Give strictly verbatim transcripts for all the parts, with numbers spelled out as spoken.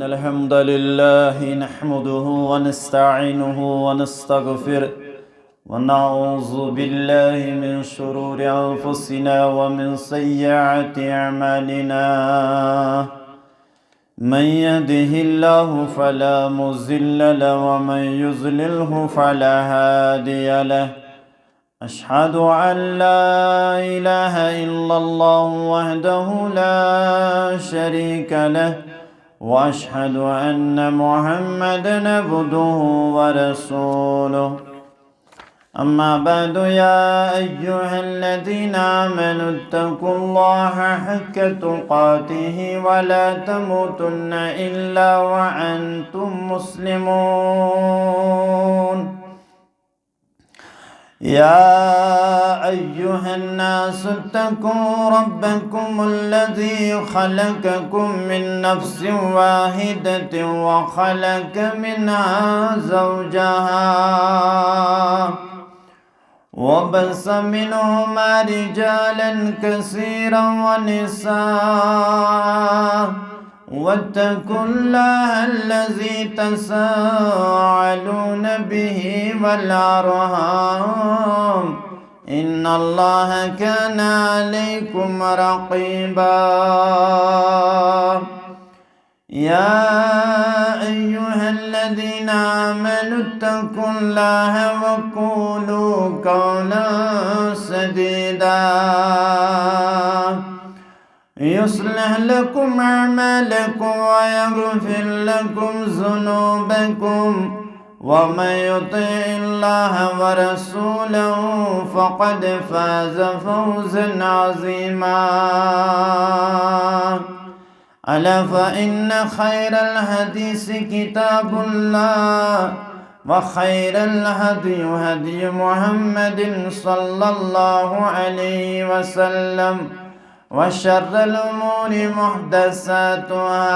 الحمد لله نحمده ونستعينه ونستغفره، ونعوذ بالله من شرور أنفسنا ومن سيئات أعمالنا. من يهده الله فلا مضل له، ومن يضلله فلا هادي له. أشهد أن لا إله إلا الله وحده لا شريك له، وأشهد أن محمدا عبده ورسوله. أما بعد، يا أيها الذين آمنوا اتقوا الله حق تقاته ولا تموتن إلا وأنتم مسلمون. يا أيها الناس اتقوا ربكم الذي خلقكم من نفس واحدة وخلق منها زوجها وبث منهما رجالا كثيرا ونساء، واتقوا الله الذي تساءلون به والأرحام، إن الله كان عليكم رقيبا. يا أيها الذين آمنوا اتقوا الله وقولوا قولا سديدا، يصلح لكم أعمالكم ويغفر لكم ذنوبكم، ومن يطع الله ورسوله فقد فاز فوزا عظيما. ألا فإن خير الحديث كتاب الله، وخير الهدي هدي محمد صلى الله عليه وسلم، وشر الأمور محدثاتها،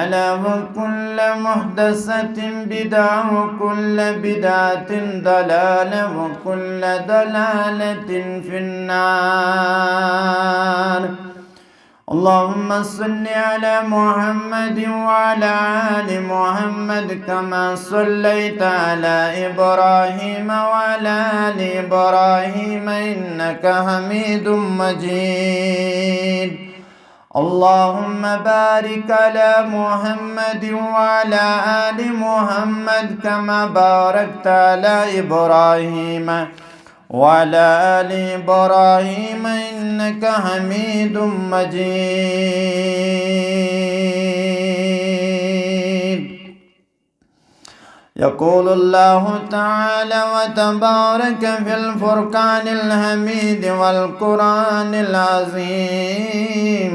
ألا وكل محدثة بدعة، وكل بدعة ضلالة، وكل ضلالة في النار. اللهم صل على محمد وعلى آل محمد كما صليت على إبراهيم وعلى آل إبراهيم إنك حميد مجيد. اللهم بارك على محمد وعلى آل محمد كما باركت على إبراهيم وعلى آل إبراهيم إنك حميد مجيد. يقول الله تعالى وتبارك في الفرقان الحميد والقرآن العظيم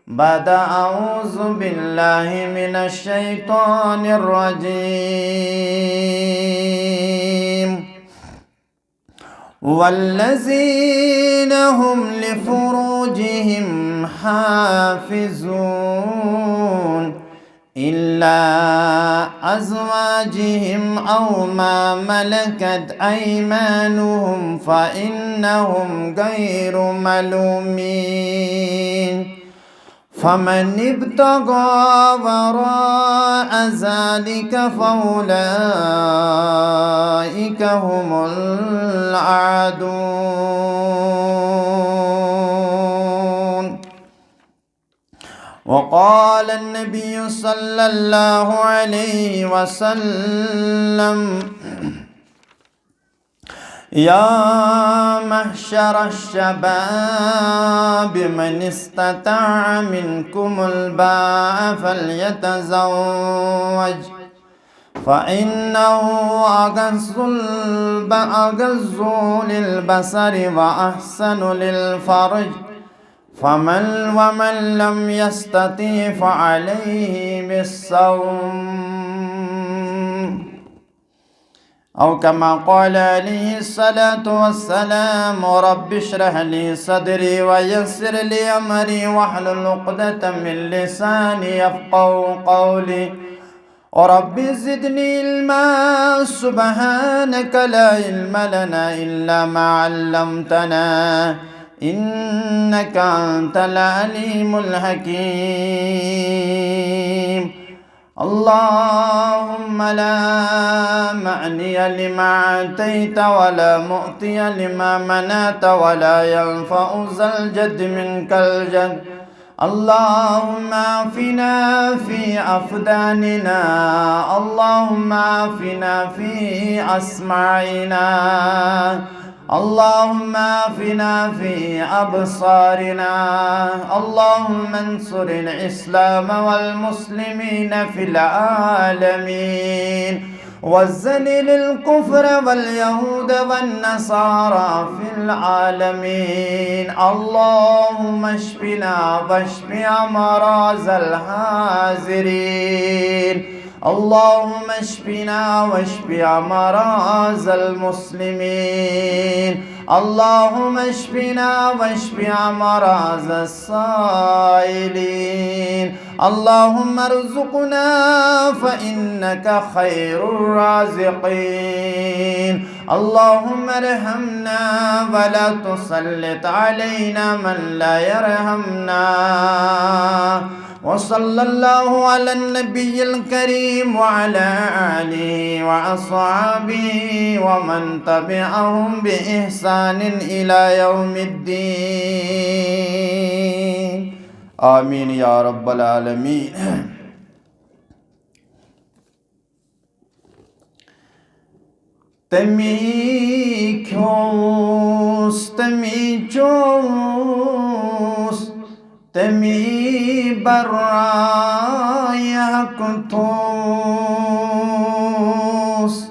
بعد أعوذ بالله من الشيطان الرجيم. والذين هم لفروجهم حافظون إلا أزواجهم أو ما ملكت أيمانهم فإنهم غير ملومين. فمن ابتغى وراء ذلك فأولئك هم العادون. وقال النبي صلى الله عليه وسلم: يا معشر الشباب من استطاع منكم الباءة فليتزوج، فإنه أغض الب-، أغض للبصر وأحصن للفرج، فمن، ومن لم يستطع فعليه بالصوم. أو كما قال عليه الصلاة والسلام: رب اشرح لي صدري ويسر لي أمري واحلل عقدة من لساني يفقهوا قولي. رب زدني علما، سبحانك لا علم لنا إلا ما علمتنا، إنك أنت العليم الحكيم. اللهم لا مانع لما أعطيت ولا معطي لما منعت ولا ينفع ذا الجد منك الجد. اللهم عافنا في أبداننا، اللهم عافنا في أسماعنا، اللهم عافنا في أبصارنا. اللهم انصر الإسلام والمسلمين في العالمين، وذلل الكفر واليهود والنصارى في العالمين. اللهم اشفنا واشف أمراض الحاضرين. اللهم اشفنا واشف أمراض المسلمين. اللهم اشفنا واشف أمراض السائلين. اللهم ارزقنا فإنك خير الرازقين. اللهم ارحمنا ولا تسلط علينا من لا يرحمنا. وصلى الله على النبي الكريم وعلى آله وأصحابه ومن تبعهم بإحسان إلى يوم الدين. آمين يا رب العالمين. تمی کھیوس، تمی چوس، تمی برایہ کُن تھوس۔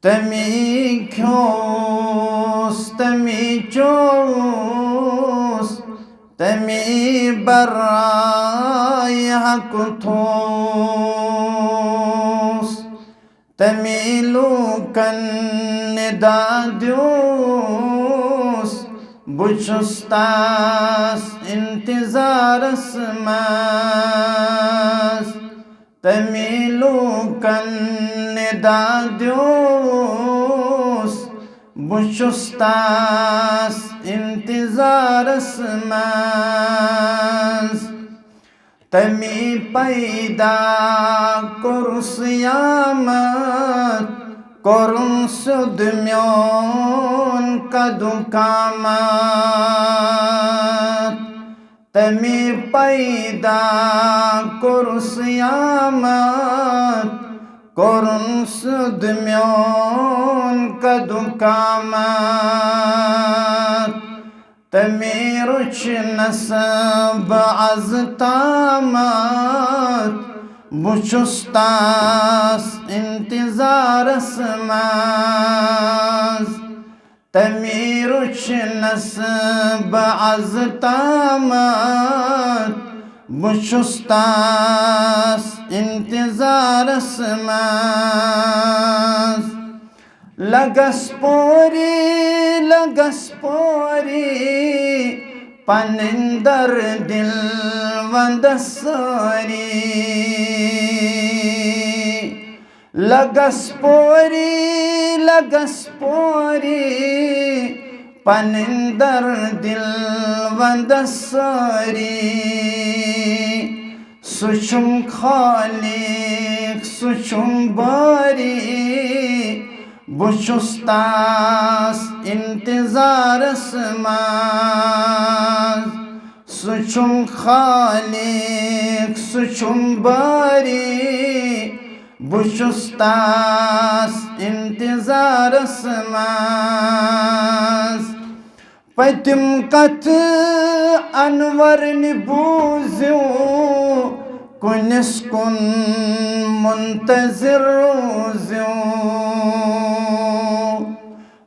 تمی کھیوس، تمی چوس، تمی برایہ کُن تھوس۔ تمی لوٗکن ندا دیوس، بہٕ چھُس تس انتظارس منٛز۔ تمی لوٗکن ندا دیوس، بہٕ چھُس تس انتظارس منٛز۔ تمی پیدا کوٚرُس یامت، کوٚرُن سیوٚد میون قدُ قامت۔ تمی پیدا کوٚرُس یامت، کوٚرُن سیوٚد میون قدُ قامت۔ تمی رُچھنس بہٕ از تامت، بہٕ چھُس تس انتظارس منٛز۔ تمی رُچھنس بہٕ از تامت، بہٕ چھُس تس انتظارس منٛز۔ لگس پوری، لگس پوری، پنٕنۍ درد دل ونٛدس سٲری۔ لگس پوری، لگس پوری، پنٕنۍ درد دل ونٛدس سٲری۔ سُہ چھُم خالق، سُہ چھُم باری، بہٕ چھُس تس انتظارس منٛز۔ سُہ چھُم خالق، سُہ چھُم باری، بہٕ چھُس تس انتظارس منٛز۔ پٔتِم کتھ انورنہِ بوٗزِو، کُنِس کُن منتظر روٗزِو۔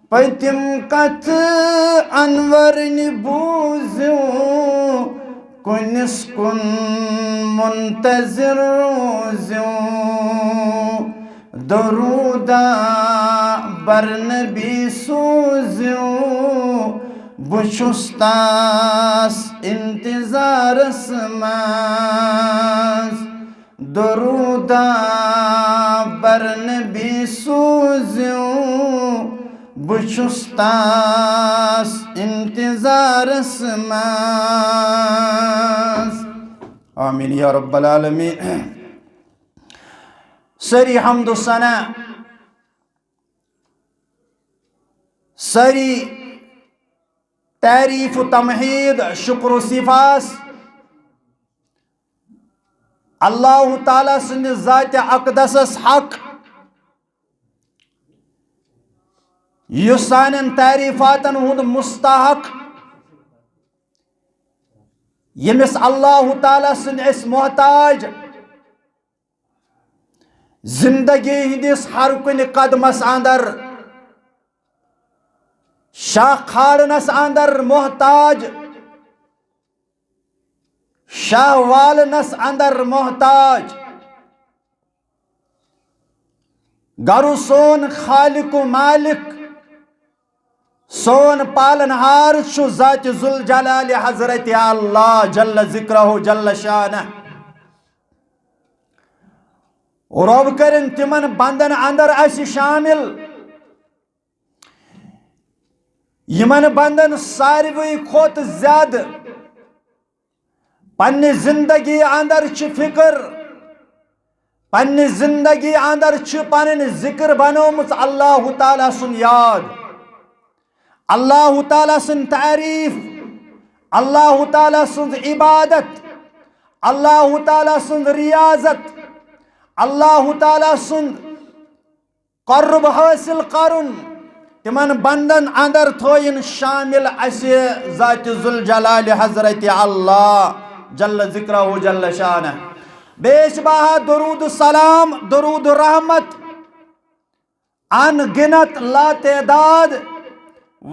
پٔتِم کتھ انورنہِ بوٗزِو، کُنِس کُن منتظر روٗزِو۔ درودہ بر نبی سوٗزِو، بہٕ چھُس تس انتظارس منٛز۔ درودہ بر نبی سوٗزِو، بہٕ چھُس تس انتظارس منٛز۔ آمین یا رب العالمین۔ سٲری حمد و ثنا، سٲری تعریف و تمہید، شکر و صفاس اللہ تعالیٰ سٕنٛدِ ذاتِ اقدسس حق، یُس سانٮ۪ن تعریفاتن ہُنٛد مستحق، ییٚمِس اللہ تعالیٰ سٕنٛدۍ أسۍ محتاج، زندگی ہٕنٛدِس ہر کُنہِ قدمس اندر، شاہ کھالنس اندر محتاج، شاہ والنس اندر محتاج۔ گرو سون خالق و مالک، سون پالن ہار چھُ ذات ذوالجلال حضرت اللہ جل ذکرہ جل شانہ۔ رب کٔرِن تِمن بندن اندر اسہِ شامل، یِمن بندن ساروی کھۄتہٕ زیادٕ پننہِ زندگی اندر چھِ فکر، پننہِ زندگی اندر چھِ پنٕنۍ ذکر بنٲومٕژ اللہ تعالیٰ سُنٛد یاد، اللہ تعالیٰ سٕنٛز تعریف، اللہ تعالیٰ سٕنٛز عبادت، اللہ تعالیٰ سٕنٛز ریاضت، اللہ تعالیٰ سُنٛد قرب حٲصِل کرُن، تِمن بندن اندر تھٲیِن شامل اسہِ ذات ذوالجلال حضرت اللہ جل ذکرہ جل شانہ۔ بیش بہا درود سلام، درود رحمت، ان گنت لا تعداد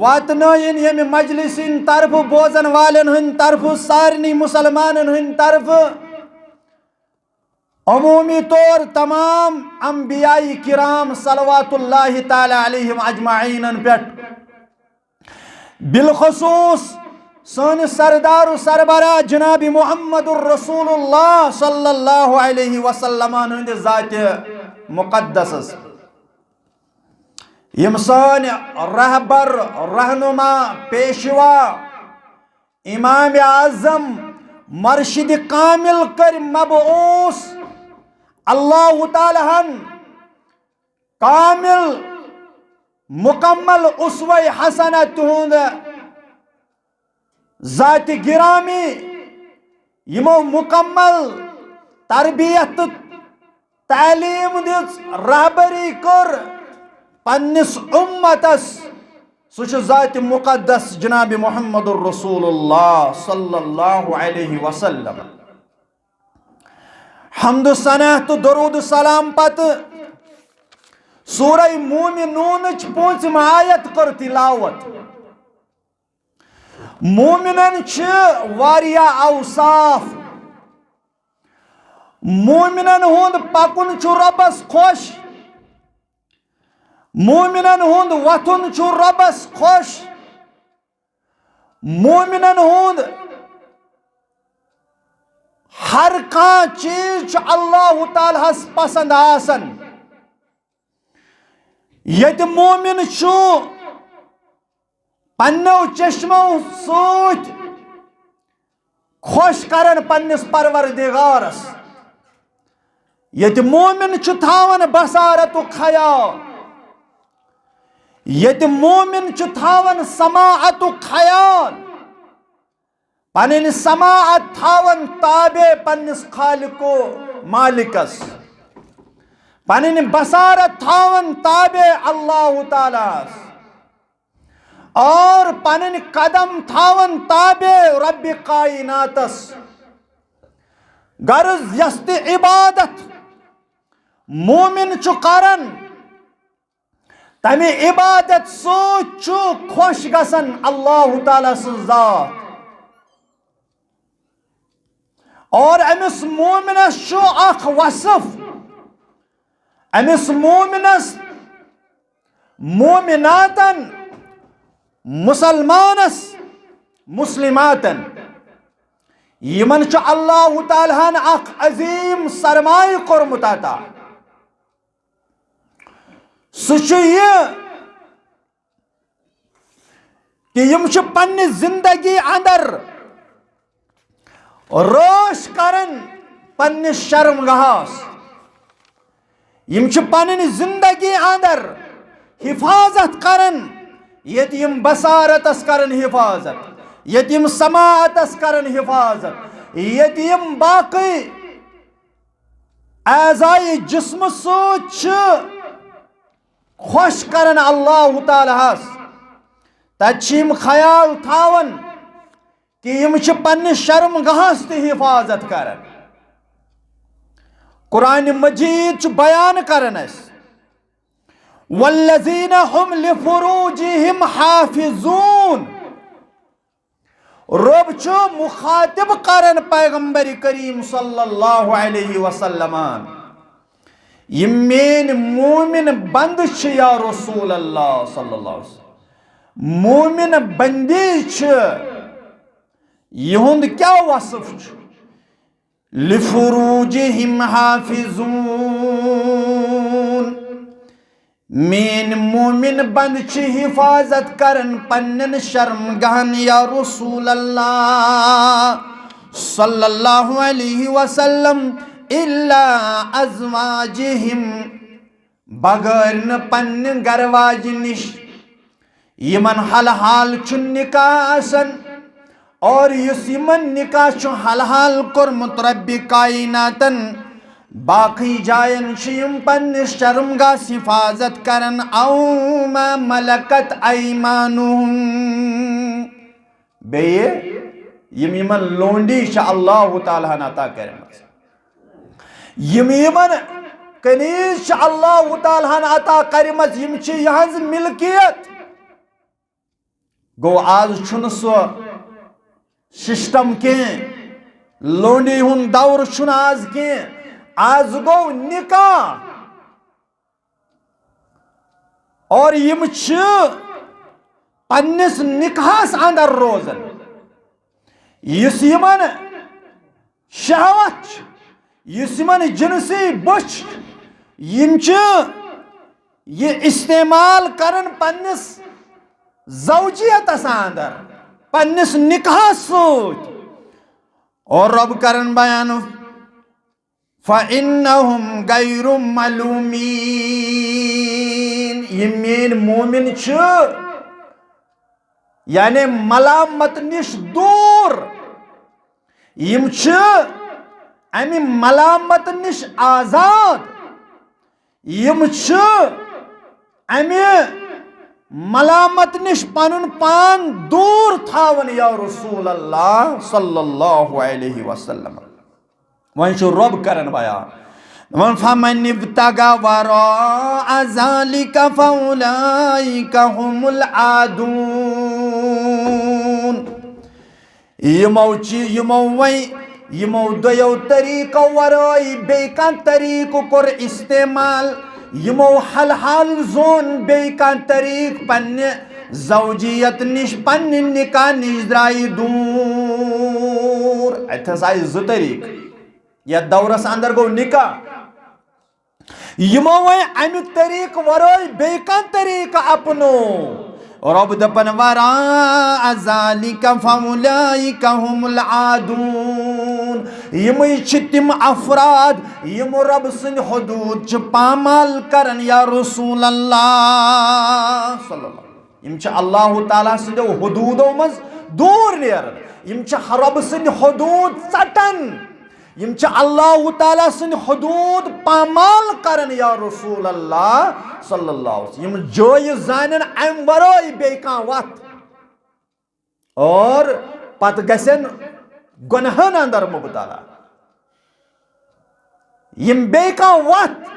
واتنٲیِن ییٚمہِ مجلس ہٕنٛدِ طرفہٕ، بوزن والٮ۪ن ہٕنٛدِ طرفہٕ، سارنٕے مسلمانن ہٕنٛدِ طرفہٕ۔ عمومی طور تمام انبیاء کرام صلوات اللہ تعالیٰ علیہم اجمعینن پٮ۪ٹھ، بالخصوص سٲنِس سردار و سربراہ جناب محمد رسول اللہ صلی اللہ علیہ وسلمن ہٕنٛدِ ذاتِ مقدسس، یِم سٲنۍ رہبر، رہنما، پیشوا، امام اعظم، مرشد کامل کٔرۍ مبعوث اللہ تعالیٰ ہن، کامل مکمل اسوہ حسنہ تِہُنٛد ذاتِ گرامی، یِمو مکمل تربیت تہٕ تعلیٖم دِژ، رہبری کٔر پننِس اُمتس، سُہ چھُ ذاتِ مقدس جناب محمد رسول اللہ صلی اللہ علیہ وسلم۔ حمد و ثنا تہٕ درود و سلام پتہٕ سورہ مومنونٕچ پوٗنٛژِم آیت کٔر تلاوت۔ مومنن چھِ واریاہ اوصاف۔ مومنن ہُنٛد پکُن چھُ رۄبس خۄش۔ مومنن ہُنٛد وۄتھُن چھُ رۄبس خۄش۔ مومنن ہُنٛد ہر کانٛہہ چیٖز چھُ اللہ تعالیٰ ہس پسند آسان۔ ییٚتہِ مومن چھُ پننیو چشمو سۭتۍ خۄش کران پننِس پروردگارس، ییٚتہِ مومن چھُ تھاوان بصارتُک خیال، ییٚتہِ مومن چھُ تھاوان سماعتُک خیال، پنٕنۍ سماعت تھاوان تابع پننِس خالق و مالکس، پنٕنۍ بصارت تھاوان تابع اللہ تعالیٰ ہس، اور پنٕنۍ قدم تھاوان تابع رب کائناتس۔ غرض، یۄس تہِ عبادت مومن چھُ کران، تمہِ عبادت سۭتۍ چھُ خۄش گژھان اللہ تعالیٰ سٕنٛز ذات۔ اور أمِس مومنس چھُ اکھ وصف، أمِس مومنس، مومناتن، مسلمانس، مسلماتن، یِمن چھُ اللہ تعالیٰ ہن اکھ عظیم سرمایہ کوٚرمُت عطا۔ سُہ چھُ یہِ کہ یِم چھِ پننہِ زندگی اندر رٲچھ کران پننِس شرمگاہس۔ یِم چھِ پنٕنۍ زندگی اندر حفاظت کران، ییٚتہِ یِم بصارتس کران حفاظت، ییٚتہِ یِم سماعتس کران حفاظت، ییٚتہِ یِم باقٕے اعضائے جسمہٕ سۭتۍ چھِ خۄش کران اللہ تعالیٰ ہس، تتہِ چھِ یِم خیال تھاوان کہ یِم چھِ پننِس شرمگاہس تہِ حفاظت کران۔ قرآن مجید چھُ بیان کران اَسہِ، والذین هم لفروجہم حافظون۔ رب چھُ مخاطب کران پیغمبر کریم صلی اللہ علیہ وسلمن، یِم میٲنۍ مومن بندٕ چھِ یا رسول اللہ صلی اللہ علیہ وسلم، مومن بندی چھِ، یِہُنٛد کیٛاہ وصف چھُ؟ لفروجہم حافظون۔ میٲنۍ مومن بندٕ چھِ حفاظت کران پننٮ۪ن شرمگاہن یا رسول اللہ صلی اللہ علیہ وسلم، الا ازواجہم، بغٲر نہٕ پننہِ گرٕ واجہِ نِش۔ یِمن حل حال چھُ نکاح آسان، اور یُس یِمن نکاح چھُ حل حال کوٚرمُت رب کائناتن، باقٕے جاین چھِ یِم پننِس شرمگاہس حفاظت کران، او ما ملکت ایمانہم، بیٚیہِ یِم یِمن لونڈی چھِ اللہ تعالیٰ ہن عطا کٔرمٕژ، یِم یِمن کنیز چھِ اللہ تعالیٰ ہن عطا کٔرمٕژ، یِم چھِ یِہنٛز ملکیت۔ گوٚو، آز چھُنہٕ سُہ سسٹم کینٛہہ، لونڈی ہُنٛد دور چھُنہٕ آز کینٛہہ، آز گوٚو نکاح۔ اور یِم چھِ پننِس نکاحس اندر روزان۔ یُس یِمن شہوت چھِ، یُس یِمن جنسی بۄچھ چھِ، یِم چھِ یہِ استعمال کران پننِس زوجیتس اندر، پننِس نکاحس سۭتۍ۔ اور رب کران بیان، فَإِنَّهُمْ غَيْرُ مَلُومِينَ۔ یِم میٲنۍ مومن چھِ، یعنی ملامت نِش دوٗر۔ یِم چھِ امہِ ملامت نِش آزاد۔ یِم چھِ امہِ ملامت نِش پنُن پان دوٗر تھاوان، یا رسول اللہ صلی اللہ علیہ وسلم۔ وۄنۍ چھُ رۄب کران بیان، دَپان، فَمَنِ ابْتَغَى وَرَاءَ ذَلِكَ فَأُولَٰئِكَ هُمُ الْعَادُونَ۔ یِمو چی-، یِمو وۄنۍ، یِمو دۄیو طریٖقو ورٲے بیٚیہِ کانٛہہ طریٖقہٕ کوٚر استعمال، یِمو حل حال زون بیٚیہِ کانٛہہ طریٖقہٕ پننہِ زوجیت نِش، پننہِ نکاح نِش درٛایہِ دوٗر۔ اتہِ ہسا آیہِ زٕ طریٖقہٕ۔ یتھ دورس اندر گوٚو نکاح۔ یِمو وۄنۍ امہِ طریٖقہٕ ورٲے بیٚیہِ کانٛہہ طریٖقہٕ اپنو۔ رۄب دپان، وَرَاءَ ذَلِكَ فَأُولَٰئِكَ هُمُ الْعَادُونَ۔ یِمٕے چھِ تِم افراد یِم رۄب سٕنٛدۍ حدوٗد چھِ پامال کران، یا رسول اللہ صلی اللہ علیہ وسلم۔ یِم چھِ اللہ تعالیٰ سٕنٛدیو حدوٗدو منٛز دوٗر نیران۔ یِم چھِ رۄب سٕنٛدۍ حدوٗد ژٹان۔ یِم چھِ اللہ تعالیٰ سٕنٛدۍ حدوٗد پامال کران، یا رسول اللہ صلی اللہ علیہ وسلم۔ یِم جٲیز زانن امہِ ورٲے بیٚیہِ کانٛہہ وتھ۔ اور پتہٕ گژھن گۄنہن اندر مبتلا۔ یِم بیٚیہِ کانٛہہ وتھ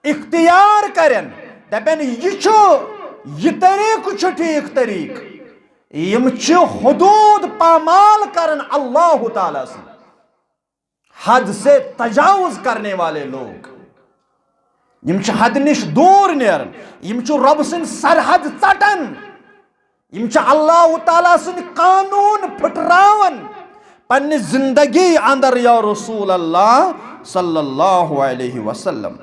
اختیار کرن، دپن، یہِ چھُ، یہِ طریٖقہٕ چھُ ٹھیٖک طریٖقہٕ۔ یِم چھِ حدوٗد پامال کران اللہ تعالیٰ سٕنٛدۍ۔ حد سے تجاوز کرنے والے لوگ۔ یِم چھِ حد نِش دوٗر نیران۔ یِم چھِ رۄب سٕنٛدۍ سرحد ژٹان۔ یِم چھِ اللہ تعالیٰ سٕنٛدۍ قانوٗن پھٕٹراوان پننہِ زندگی اندر، یا رسول اللہ صلی اللہ علیہ وسلم۔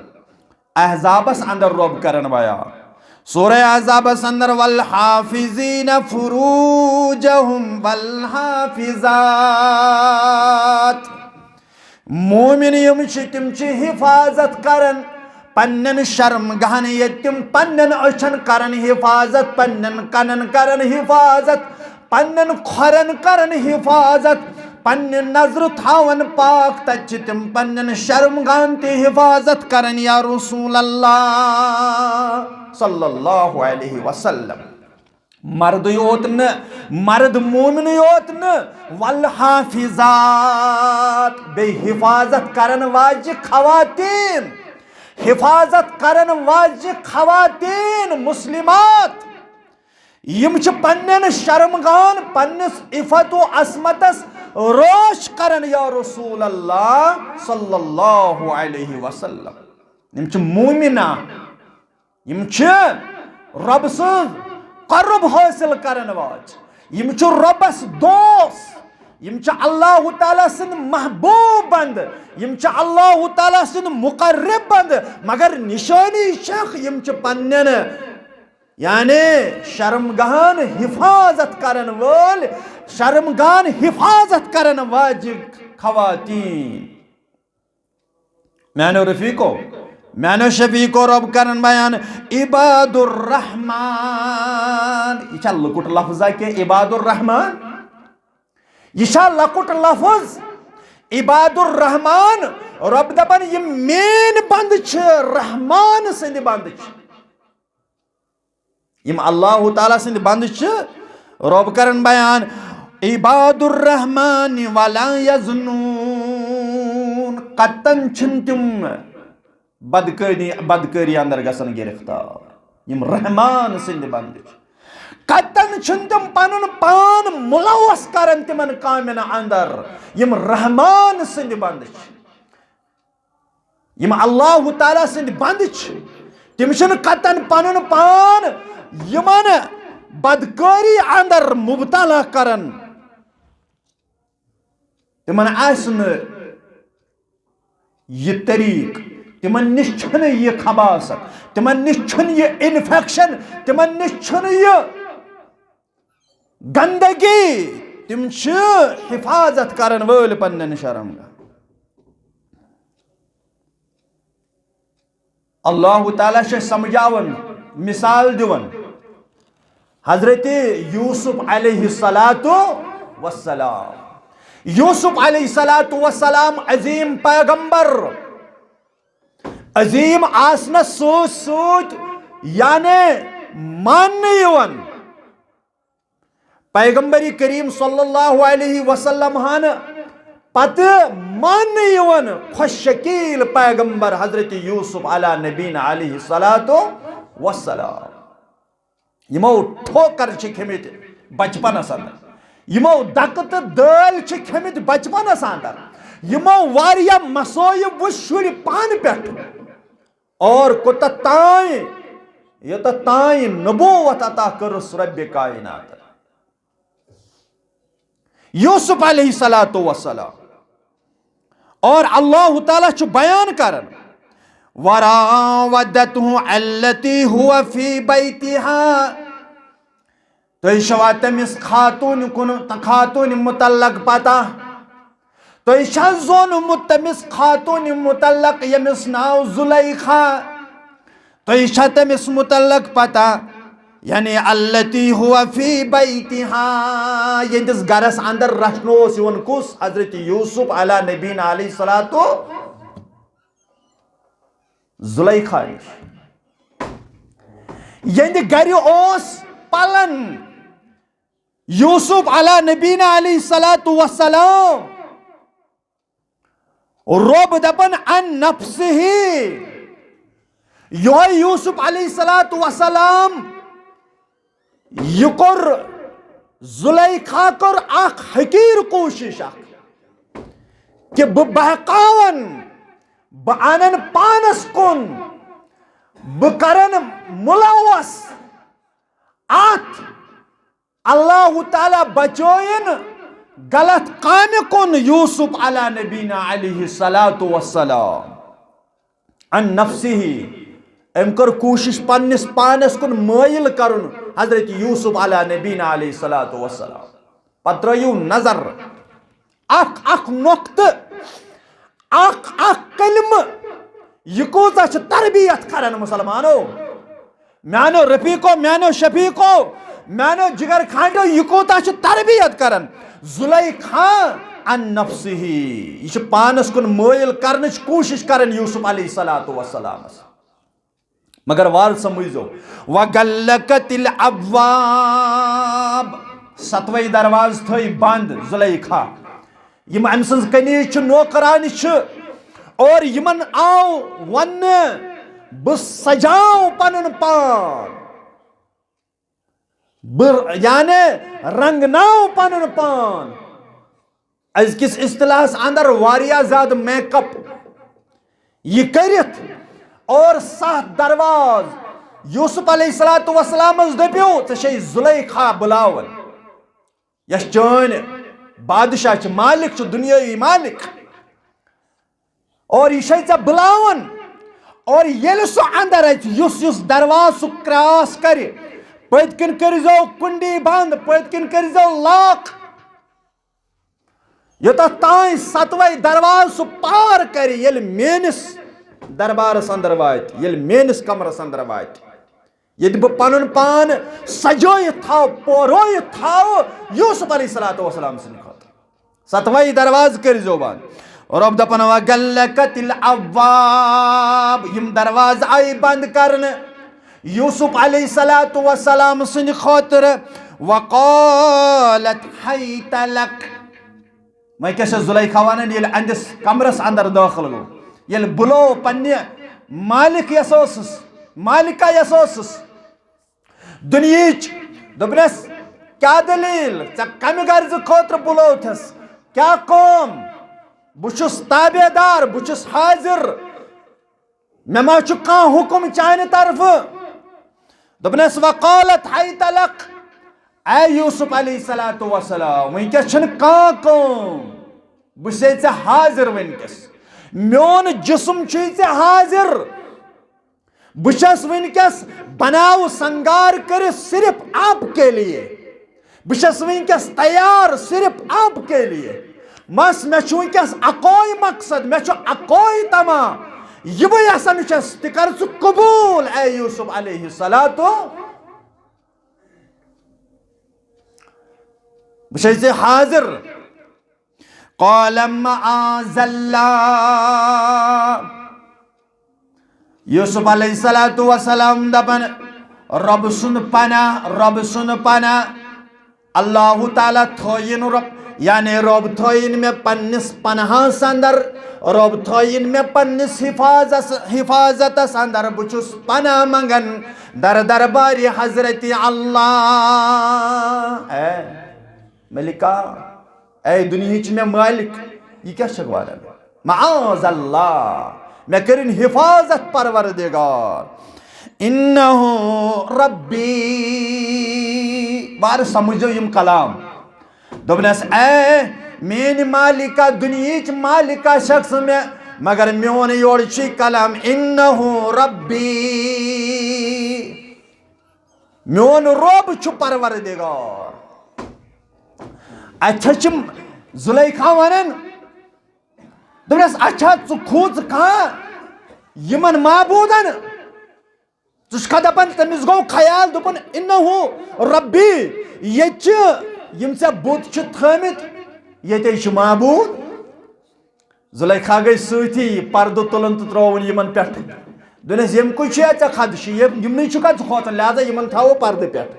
احزابس اندر رۄب کرن بیان، سورہ احزابس اندر، "والحافظین فروجہم والحافظات"۔ مومن یِم چھِ، تِم چھِ حفاظت کران پننٮ۪ن شرم گاہن، ییٚتہِ تِم پننٮ۪ن أچھن کران حفاظت، پننٮ۪ن کنن کران حفاظت، پننٮ۪ن کھۄرن کران حفاظت، پننہِ نظرٕ تھاوان پاک، تتہِ چھِ تِم پننٮ۪ن شرم گاہن تہِ حفاظت کران، یا رسول اللہ صلی اللہ علیہ وسلم۔ مردٕے یوت نہٕ، مرد مومنٕے یوت نہٕ، والحافظات، بیٚیہِ حفاظت کرن واجہِ خواتین، حفاظت کرن واجہِ خواتین مسلمات، یِم چھِ پننٮ۪ن شرمگاہن، پننِس عفت و عصمتس رٲچھ کران، یا رسول اللہ صلی اللہ علیہ وسلم۔ یِم چھِ مومنہ، یِم چھِ رۄب سٕنٛز قرب حٲصِل کرن واج، یِم چھِ رۄبس دوست، یِم چھِ اللہ تعالیٰ سٕنٛدۍ محبوب بندٕ، یِم چھِ اللہ تعالیٰ سٕنٛدۍ مقرب بندٕ، مگر نشٲنی چھکھ، یِم چھِ پننٮ۪ن یعنی شرمگاہن حفاظت کرن وٲلۍ، شرمگاہن حفاظت کرن واجہِ خواتین۔ میانیو رفیقو، میانیو شفیقو، رۄب کرن بیان عباد الرحمان۔ یہِ چھا لۄکُٹ لفظا کینٛہہ عباد الرحمان؟ یہِ چھا لۄکُٹ لفظ؟ عباد الرحمان، رۄب دپان، یِم میٲنۍ بندٕ چھِ، رحمان سٕنٛدِ بندٕ چھِ۔ یِم اللہ تعالیٰ سٕنٛدۍ بندٕ چھِ، رۄب کرن بیان، عباد الرحمن ولا یزنون، قطن چھِنہٕ تِم بدکٲری، بدکٲری اندر گژھن گرفتار۔ یِم رحمان سٕنٛدۍ بندٕ چھِ، قطن چھِنہٕ تِم پنُن پان ملوث کران تِمن کامٮ۪ن اندر۔ یِم رحمان سٕنٛدۍ بندٕ چھِ، یِم اللہ تعالیٰ سٕنٛدۍ بندٕ چھِ، تِم چھِنہٕ قطن پنُن پان یِمن بدکٲری اندر مبتلا کران۔ تِمن آسہِ نہٕ یہِ طریٖق، تِمن نِش چھُنہٕ یہِ خباثت، تِمن نِش چھُنہٕ یہِ انفیکشن، تِمن نِش چھُنہٕ یہِ گندگی، تِم چھِ حفاظت کرن وٲلۍ پننٮ۪ن شرم۔ اللہ تعالیٰ چھِ سمجھاوان، مثال دِوان۔ حضرت یوسف علیہ الصلوۃ والسلام، یوسف علیہ الصلوۃ والسلام عظیم پیغمبر، عظیم آسنس سۭتۍ سۭتۍ یعنی ماننہٕ یِوان۔ پیغمبر کریم صلی اللہ علیہ وسلم ہن پتہٕ ماننہٕ یِوان خۄش شکیل پیغمبر حضرت یوسف علی نبینا علیہ الصلوۃ والسلام۔ یِمو ٹھوکر چھِ کھیٚمٕتۍ بچپنس اندر، یِمو دکہٕ تہٕ دٲلۍ چھِ کھیٚمٕتۍ بچپنس اندر، یِمو واریاہ مصٲیب وٕچھ شُرۍ پانہٕ پٮ۪ٹھ۔ اور کوٚتتھ تام، یوٚتتھ تام نبوت عطا کٔرٕس رۄبِ کائنات۔ یوسف علیہ الصلوۃ والسلام۔ اور اللہ تعالیٰ چھُ بیان کران، "وراودته التي هو في بيتها"۔ تُہۍ چھوا تٔمِس خاتوٗن کُن، خاتوٗنہِ متعلق پتہ؟ تُہۍ چھا زونمُت تٔمِس خاتوٗنہِ متعلق ییٚمِس ناو زلیخا؟ تُہۍ چھا تٔمِس متعلق پتہ؟ یعنی التي هو في بيتها، یِہنٛدِس گرس اندر رچھنہٕ اوس یِوان کُس؟ حضرت یوسف علی نبینا علیہ الصلوۃ۔ زلیخا نِش۔ یِہنٛدِ گرِ اوس پلن۔ یوسف علی نبینا علیہ الصلوۃ والسلام۔ رۄب دپان عن نفسه۔ یۄہے یوسف علیہ الصلوۃ والسلام، یہِ کوٚر، زلیخا کٔر اکھ حقیٖر کوٗشش اکھ، کہِ بہٕ بہکاون، بہٕ انن پانس کُن، بہٕ کرن ملوث اتھ۔ اللہ تعالیٰ بچٲیِن غلط کامہِ کُن یوسف علی نبینا علیہ الصلوۃ والسلام۔ عن نفسه، أمۍ کٔر کوٗشِش پننِس پانس کُن مٲیِل کرُن حضرت یوسف علی نبینا علیہ الصلوۃ والسلام۔ پتہٕ ترٲیِو نظر، اکھ اکھ نۄقطہٕ، اکھ اکھ کلمہٕ، یہِ کوٗتاہ چھِ تربیت کران مسلمانو۔ میانیو رفیقو، میانیو شفیقو، میانیو جگر کھانڈیو، یہِ کوٗتاہ چھِ تربیت کران۔ زلیخا عن نفسه، یہِ چھِ پانس کُن مٲیِل کرنٕچ کوٗشِش کران یوسف علیہ الصلوۃ والسلامس۔ مگر وال سمجھو، وغلقت الابواب، ستوے دروازٕ تھٲے بند زلیخا۔ یِم أمۍ سٕنٛز کنیز چھِ، نوکرانی چھِ، اور یِمن آو وننہٕ، بہٕ سجاو پنُن پان، بہٕ یعنی رنگناو پنُن پان۔ أزکِس اصطلاحس اندر واریاہ زیادٕ میک اپ یہِ کٔرِتھ، اور ستھ دروازٕ یوسف علیہ الصلوۃ والسلامس دٔپِو، ژےٚ چھے زلیخا بُلاوان۔ یۄس چٲنۍ بادشاہ چھِ، مالک چھُ، دُنیٲوی مالک، اور یہِ چھے ژےٚ بُلاوان۔ اور ییٚلہِ سُہ اندر اژِ، یُس یُس دروازٕ سُہ کراس کرِ، پٔتۍ کِنۍ کٔرۍزیو کُنڈی بند، پٔتۍ کِنۍ کٔرۍزیو لاک، یوٚتتھ تام ستوے دروازٕ سُہ پار کرِ، ییٚلہِ میٲنِس دربارس اندر واتہِ، ییٚلہِ میٲنِس کمرس اندر واتہِ، ییٚتہِ بہٕ پنُن پان سجٲیِتھ تھاو، پورٲیِتھ تھاو یوسف علیہ الصلوۃ والسلام سٕنٛدِ خٲطرٕ۔ ستوے دروازٕ کٔرۍزیو بند۔ رۄب دپان، وغلقت الابواب، یِم دروازٕ آیہِ بند کرنہٕ یوسف علیہ الصلوۃ والسلام سٕنٛدِ خٲطرٕ۔ وقالت حیت لک، وۄنۍ کیٛاہ چھےٚ زلیخا ونان، ییٚلہِ أہنٛدِس کمرس اندر دٲخل گوٚو، ییٚلہِ بُلو پننہِ مالک یس اوسُس، مالکہ یس اوسُس دُنیہٕچ، دوٚپنس، کیٛاہ دٔلیٖل؟ ژےٚ کمہِ غرضہٕ خٲطرٕ بُلووتھس؟ کیٛاہ کٲم؟ بہٕ چھُس تابع دار، بہٕ چھُس حٲضِر۔ مےٚ ما چھُ کانٛہہ حُکُم چانہِ طرفہٕ؟ دوٚپنس، وقالت حیت لک، اے یوسف علیہ الصلوۃ والسلام، وٕنکیٚس چھُنہٕ کانٛہہ کٲم، بہٕ چھُسے ژےٚ حٲضِر وٕنکیٚس، میون جسم چھُے ژےٚ حٲضِر، بہٕ چھَس وٕنکیٚس بناو سنگار کٔرِتھ صرف آپ کے لیے۔ بہٕ چھَس وٕنکیٚس تیار صرف آپ کے لیے۔ بس مےٚ چھُ وٕنکیٚس اکوے مقصد، مےٚ چھُ اکوے تمع۔ یہِ بہٕ یژھان چھَس، تہِ کر ژٕ قبوٗل، اے یوسف علیہ الصلوۃ۔ بہٕ چھَس ژےٚ حٲضِر۔ قال معاذ اللہ۔ یوسف علیہ الصلوۃ والسلام دپان، رۄب سُنٛد پناہ، رۄب سُنٛد پناہ۔ اللہ تعالیٰ تھٲیِن رۄب، یعنی رۄب تھٲیِن مےٚ پننِس پناہس اندر، رۄب تھٲیِن مےٚ پننِس حفاظس، حفاظتس اندر۔ بہٕ چھُس پناہ منگان در دربارِ حضرت اللہ۔ اے ملکہ، اے دُنیہٕچ مےٚ مالک، یہِ کیٛاہ چھکھ وَنان؟ معاذ اللہ، مےٚ کٔرِن حفاظت پروردگار۔ انہ ربی، وارٕ سمجھو یِم کلام۔ دوٚپنس، اے میٲنۍ مالکہ، دُنیہٕچ مالکہ چھکھ ژٕ مےٚ، مگر میون یورٕ چھُے کلام، انہ ربی، میون رۄب چھُ پروردگار۔ اچھا چھِ زلیخا ونان، دوٚپنس، اچھا، ژٕ کھوژ کانٛہہ یِمن معبوٗدن؟ ژٕ چھُکھا دپان، تٔمِس گوٚو خیال، دوٚپُن، انہ ربی، ییٚتہِ چھِ یِم ژےٚ بُت چھِ تھٲمٕتۍ، ییٚتے چھِ معبوٗد۔ زلیخا گٔے سۭتی، یہِ پردٕ تُلُن تہٕ ترٛووُن یِمن پٮ۪ٹھ۔ دوٚپنس، ییٚمہِ کُے چھُ یا ژےٚ خدشہٕ، یِم، یِمنٕے چھُکھا ژٕ کھوژان، لہذا یِمن تھاوو پردٕ پٮ۪ٹھ۔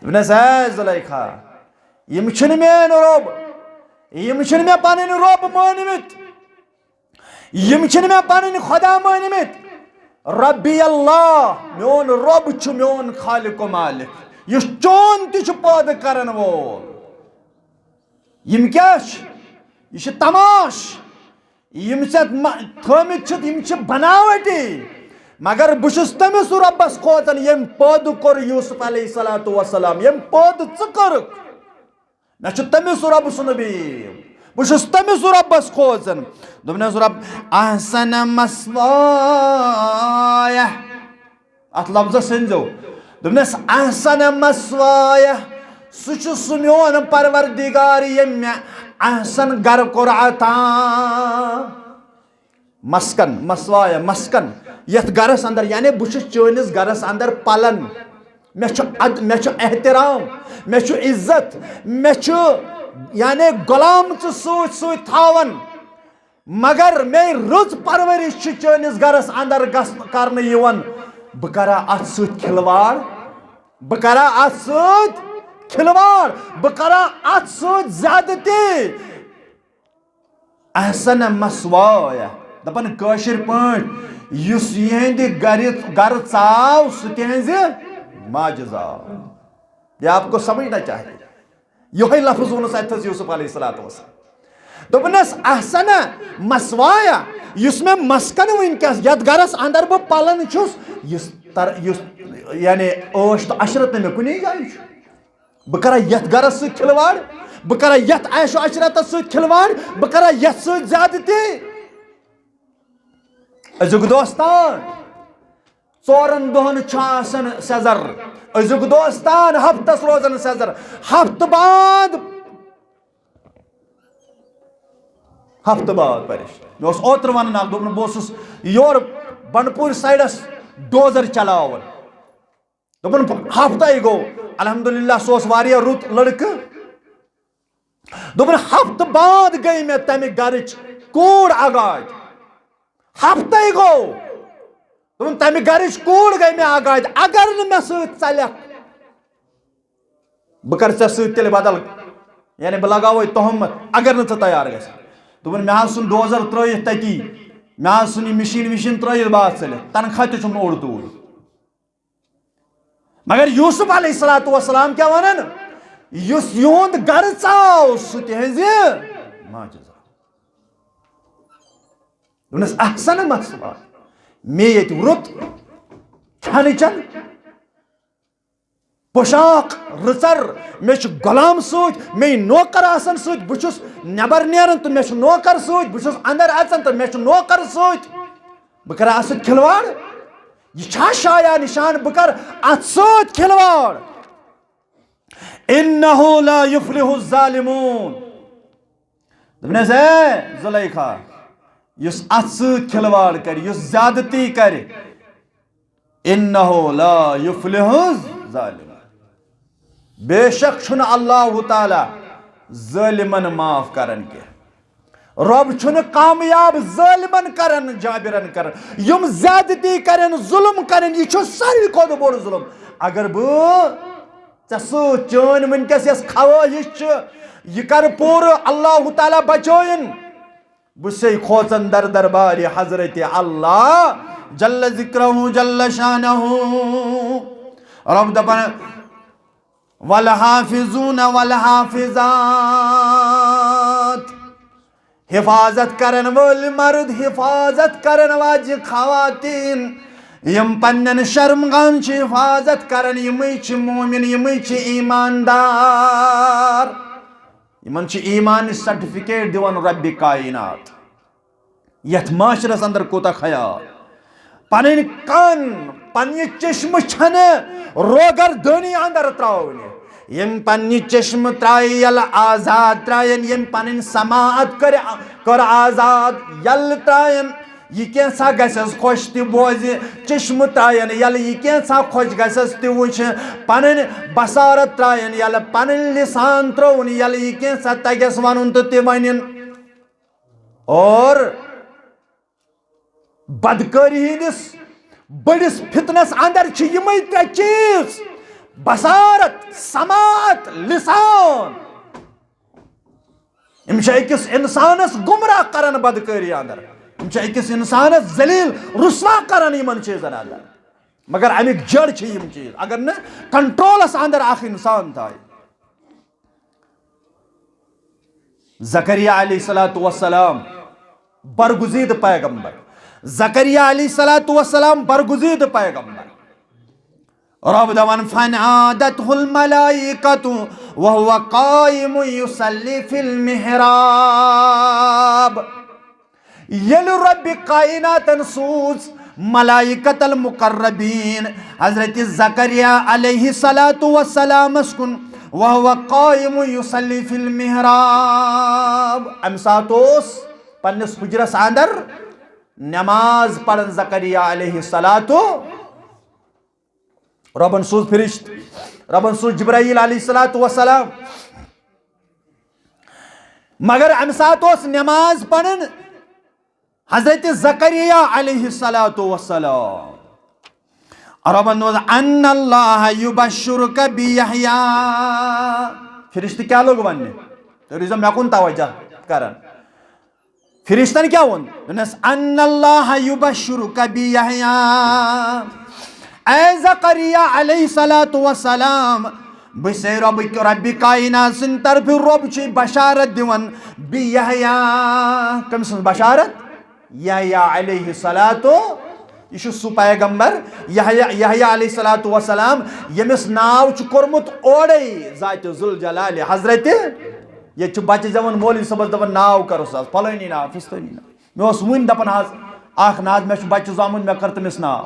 دوٚپنس، اے زلیخا، یِم چھِنہٕ میٲنۍ رۄب، یِم چھِنہٕ مےٚ پنٕنۍ رۄب مٲنمٕتۍ، یِم چھِنہٕ مےٚ پنٕنۍ خدا مٲنمٕتۍ۔ ربی اللہ، میون رۄب چھُ میون خالق و مالک، یُس چون تہِ چھُ پٲدٕ کرن وول۔ یِم کیٛاہ چھِ؟ یہِ چھِ تماش۔ یِم ژےٚ م-، تھٲمٕتۍ چھِتھ، یِم چھِ بناوٹی۔ مگر بہٕ چھُس تٔمِس رۄبَس کھوژان، ییٚمۍ پٲدٕ کوٚر یوسف علیہ الصلوۃ والسلام، ییٚمۍ پٲدٕ ژٕ کٔرٕکھ۔ مےٚ چھُ تٔمِس رۄبہٕ سُنٛد بیٖم۔ بہٕ چھُس تٔمِس رۄبَس کھوژان۔ دوٚپنَس، "رۄب، احسن مثوایا۔" اَتھ لفظَس أنۍزیو۔ دوٚپنَس، "احسن مثوایا۔" سُہ چھُ سُہ میون پروردگار، ییٚمۍ مےٚ احسن گرٕ کوٚر عطا۔ مسکن، مثوایا، مسکن، یتھ گرس اندر، یعنی بہٕ چھُس چٲنِس گرس اندر پلن، مےٚ چھُ اد-، مےٚ چھُ احترام، مےٚ چھُ عزت، مےٚ چھُ، یعنی، غلام ژٕ سۭتۍ سۭتۍ تھاوان، مگر مے رٕژ پرورش چھِ چٲنِس گرس اندر گژھ-، کرنہٕ یِوان۔ بہٕ کرا اتھ سۭتۍ کھلواڑ؟ بہٕ کرا اتھ سۭتۍ کھلواڑ؟ بہٕ کرا اتھ سۭتۍ زیادتی؟ احسن مثوایا، دپان کٲشِر پٲٹھۍ، یُس یِہنٛدِ گرِ، گرٕ ژاو، سُہ تِہنٛزِ ماجہِ زاو۔ یہ آپ کو سمجھنا چاہیے۔ یہے لفظ ووٚنُس اتھس یوسف علیہ الصلوۃ والسلام۔ دوٚپنس، احسن مثوایا، یُس مےٚ مسکن وٕنکیٚس، یتھ گرس اندر بہٕ پلان چھُس، یُس تر-، یُس، یعنی، عٲش تہٕ عشرت نہٕ مےٚ کُنی جایہِ چھُ۔ بہٕ کرا یتھ گرس سۭتۍ کھلواڑ؟ بہٕ کرا یتھ عیش و عشرتس سۭتۍ کھلواڑ؟ بہٕ کرا یتھ سۭتۍ زیادتی؟ أزیُک دوستان، ژورن دۄہن چھُ آسان سیزر۔ أزیُک دوستان، ہفتس روزان سیزر۔ ہفتہٕ بعد، ہفتہٕ بعد پریش۔ مےٚ اوس اوترٕ ونان اکھ، دوٚپُن، بہٕ اوسُس یورٕ بنڈپوٗرۍ سایڈس ڈوزر چلاوان۔ دوٚپُن، ہفتَے گوٚو۔ الحمدللہ، سُہ اوس واریاہ رُت لڑکہٕ۔ دوٚپُن، ہفتہٕ بعد گٔے مےٚ تَمہِ گرٕچ کوٗر آغاز۔ ہفتَے گوٚو۔ دوٚپُن، تَمہِ گرٕچ کوٗر گٔے مےٚ آغاز۔ اگر نہٕ مےٚ سۭتۍ ژَلٮ۪کھ، بہٕ کَرٕ ژےٚ سۭتۍ تیٚلہِ بدل، یعنی بہٕ لگاوَے تہمت، اگر نہٕ ژٕ تیار گژھکھ۔ دوٚپُن، مےٚ حظ ژھُن ڈوزر ترٲیِتھ تَتی، مےٚ حظ ژھُن یہِ مِشیٖن وِشیٖن ترٲیِتھ، بہٕ حظ ژَلہِ، تنخواہ تہِ چھُم نہٕ اوٚڑ توٗرۍ۔ مگر یوسف علیہ الصلوۃ والسلام کیا ونان؟ یُس یُہُنٛد گرٕ ژاو، سُہ تِہنٛزِ ماجہِ زاو۔ دوٚپنس، احسن مثوایا، مے ییٚتہِ رُت کھٮ۪نہٕ چٮ۪نہٕ، پوشاک رٕژر، مےٚ چھُ غلام سۭتۍ، مے نوکر آسن سۭتۍ، بہٕ چھُس نٮ۪بر نیران تہٕ مےٚ چھُ نوکر سۭتۍ، بہٕ چھُس اندر اژان تہٕ مےٚ چھُ نوکر سۭتۍ۔ بہٕ کرٕ اتھ سۭتۍ کھلواڑ؟ یہِ چھا شایان نشان بہٕ کرٕ اتھ سۭتۍ کھلواڑ؟ انہ لا یفلح الظالمون۔ دوٚپنس، اے زلیخا، یُس اتھ سۭتۍ کھلواڑ کرِ، یُس زیادتی کرِ، انہ لا یفلح الظالمون۔ بے شک چھُنہٕ اللہ تعالیٰ ظٲلمن معاف کران کینٛہہ۔ رۄب چھُنہٕ کامیاب ظٲلمن کران، جابرن کران، یِم زیادتی کرن، ظلم کرن، یہِ چھُ ساروی کھۄتہٕ بوٚڑ ظلم۔ اگر بہٕ ژےٚ سۭتۍ چٲنۍ وٕنکیٚس یۄس خواہش چھِ، یہِ کرٕ پوٗرٕ، اللہ تعالیٰ بچٲیِن۔ بہٕ چھُسے کھوژان در دربارِ حضرت اللہ جل ذکرہ جل شانہ۔ رۄب دپان، والحافظون والحافظات، حفاظت کرن وٲلۍ مرد، حفاظت کرن واجہِ خواتین، یِم پننٮ۪ن شرمگاہن چھِ حفاظت کران، یِمے چھِ مومن، یِمے چھِ ایماندار۔ یِمن چھِ ایمانٕچ سرٹیفکیٹ دِوان رۄبِ کائنات۔ یتھ معاشرس اندر کوٗتاہ خیال۔ پنٕنۍ کن، پننہِ چشمہٕ چھنہٕ روگر دٲنی اندر تراونہِ۔ یِم پننہِ چشمہٕ ترایہِ ییٚلہِ آزاد تراین، یِم پنٕنۍ سماعت کٔر، کٔر آزاد ییٚلہِ تراین، یہِ کینٛژھا گژھٮ۪س خۄش تہِ بوزِ، چشمہٕ ترایَن ییٚلہِ یہِ کینٛژھا خۄش گژھٮ۪س تہِ وٕچھِ، پنٕنۍ بصارت ترایَن ییٚلہِ، پنٕنۍ لسان ترٛووُن ییٚلہِ یہِ کینٛژھا تگٮ۪س ونُن تہٕ تہِ ونِن۔ اور بدکٲری ہٕنٛدِس بٔڑِس فتنس اندر چھِ یِمے ترٛےٚ چیٖز، بصارت، سماعت، لسان۔ یِم چھِ أکِس اِنسانَس گمراہ کران بدکٲری اندر۔ یِم چھِ أکِس اِنسانَس ذلیل رسوا کران یِمن چیٖزن اندر۔ مگر اَمِکۍ جڑ چھِ یِم چیٖز۔ اگر نہٕ کنٹرولس اندر اکھ اِنسان تھایہِ۔ زکریا علیہ الصلوۃ والسلام برگزیدٕ پیغمبر۔ زکریا علیہ الصلوۃ والسلام برگزیدٕ پیغمبر۔ رب دپان، "فنادته الملائکۃ وهو قائم یصلی فی المحراب۔" ییٚلہِ رۄبِ کائناتن سوٗز ملائکۃ المقربین حضرت زکریا علیہ الصلوۃ والسلامس کُن، وهو قائم یصلی فی المحراب، امہِ ساتہٕ اوس پننِس حجرس اندر نماز پران زکریا علیہ الصلوۃ۔ رۄبن سوٗز فرشت، رۄبن سوٗز جبرائیل علیہ الصلوۃ والسلام۔ مگر امہِ ساتہٕ اوس نماز پران حضرت زکریا علیہ الصلوۃ والسلام۔ رۄبن ووٚن، "ان اللہ یبشرک بیحییٰ۔" فرشتہٕ کیٛاہ لوٚگ وننہِ؟ تُہۍ روٗزیو مےٚ کُن توجہ کران۔ فرشتن کیٛاہ ووٚن؟ دوٚپنس، "ان اللہ یبشرک بیحییٰ۔" اے زکریا علیہ الصلوۃ والسلام، بہٕ چھسے رۄبٕکۍ، رۄبِ کائنات سٕنٛدِ طرفہٕ رۄب چھُے بشارت دِوان بیحییٰ۔ کٔمۍ سٕنٛز بشارت؟ یحییٰ علیہ الصلوۃ۔ یہِ چھُ سُہ پیغمبر، یحییٰ، یحییٰ علیہ الصلوۃ والسلام، ییٚمِس ناو چھُ کوٚرمُت اورَے ذاتِ ذوالجلالِ حضرت۔ ییٚتہِ چھُ بچہٕ زٮ۪وان، مولوی صٲبس دپان، "ناو کرُس حظ، فلٲنی ناو، فستٲنی ناو۔" مےٚ اوس وُنۍ دپان حظ، اکھ نہ حظ، مےٚ چھُ بچہٕ زامُت، مےٚ کر تٔمِس ناو۔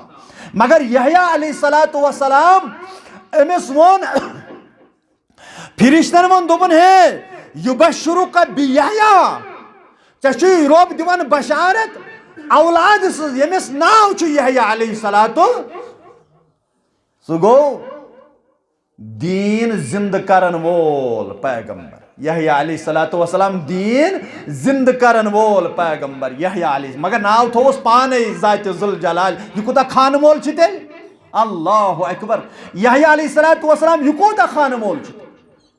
مگر یحییٰ علیہ الصلوۃ والسلام، أمِس ووٚن، فرشتن ووٚن، دوٚپُن، "ہے، یبشرک بیحییٰ، ژےٚ چھُے رۄب دِوان بشارت اولاد سٕنٛز، ییٚمِس ناو چھُ یحییٰ علیہ الصلوۃ۔" سُہ گوٚو دیٖن زِندٕ کرن وول پیغمبر۔ یحییٰ علیہ الصلوۃ والسلام، دیٖن زِندٕ کرن وول پیغمبر یحییٰ علیہ، مگر ناو تھووُس پانے ذاتِ ذوالجلال۔ یہِ کوٗتاہ خانہٕ مول چھُ تیٚلہِ؟ اللہ اکبر۔ یحییٰ علیہ الصلوۃ والسلام، یہِ کوٗتاہ خانہٕ مول چھُ؟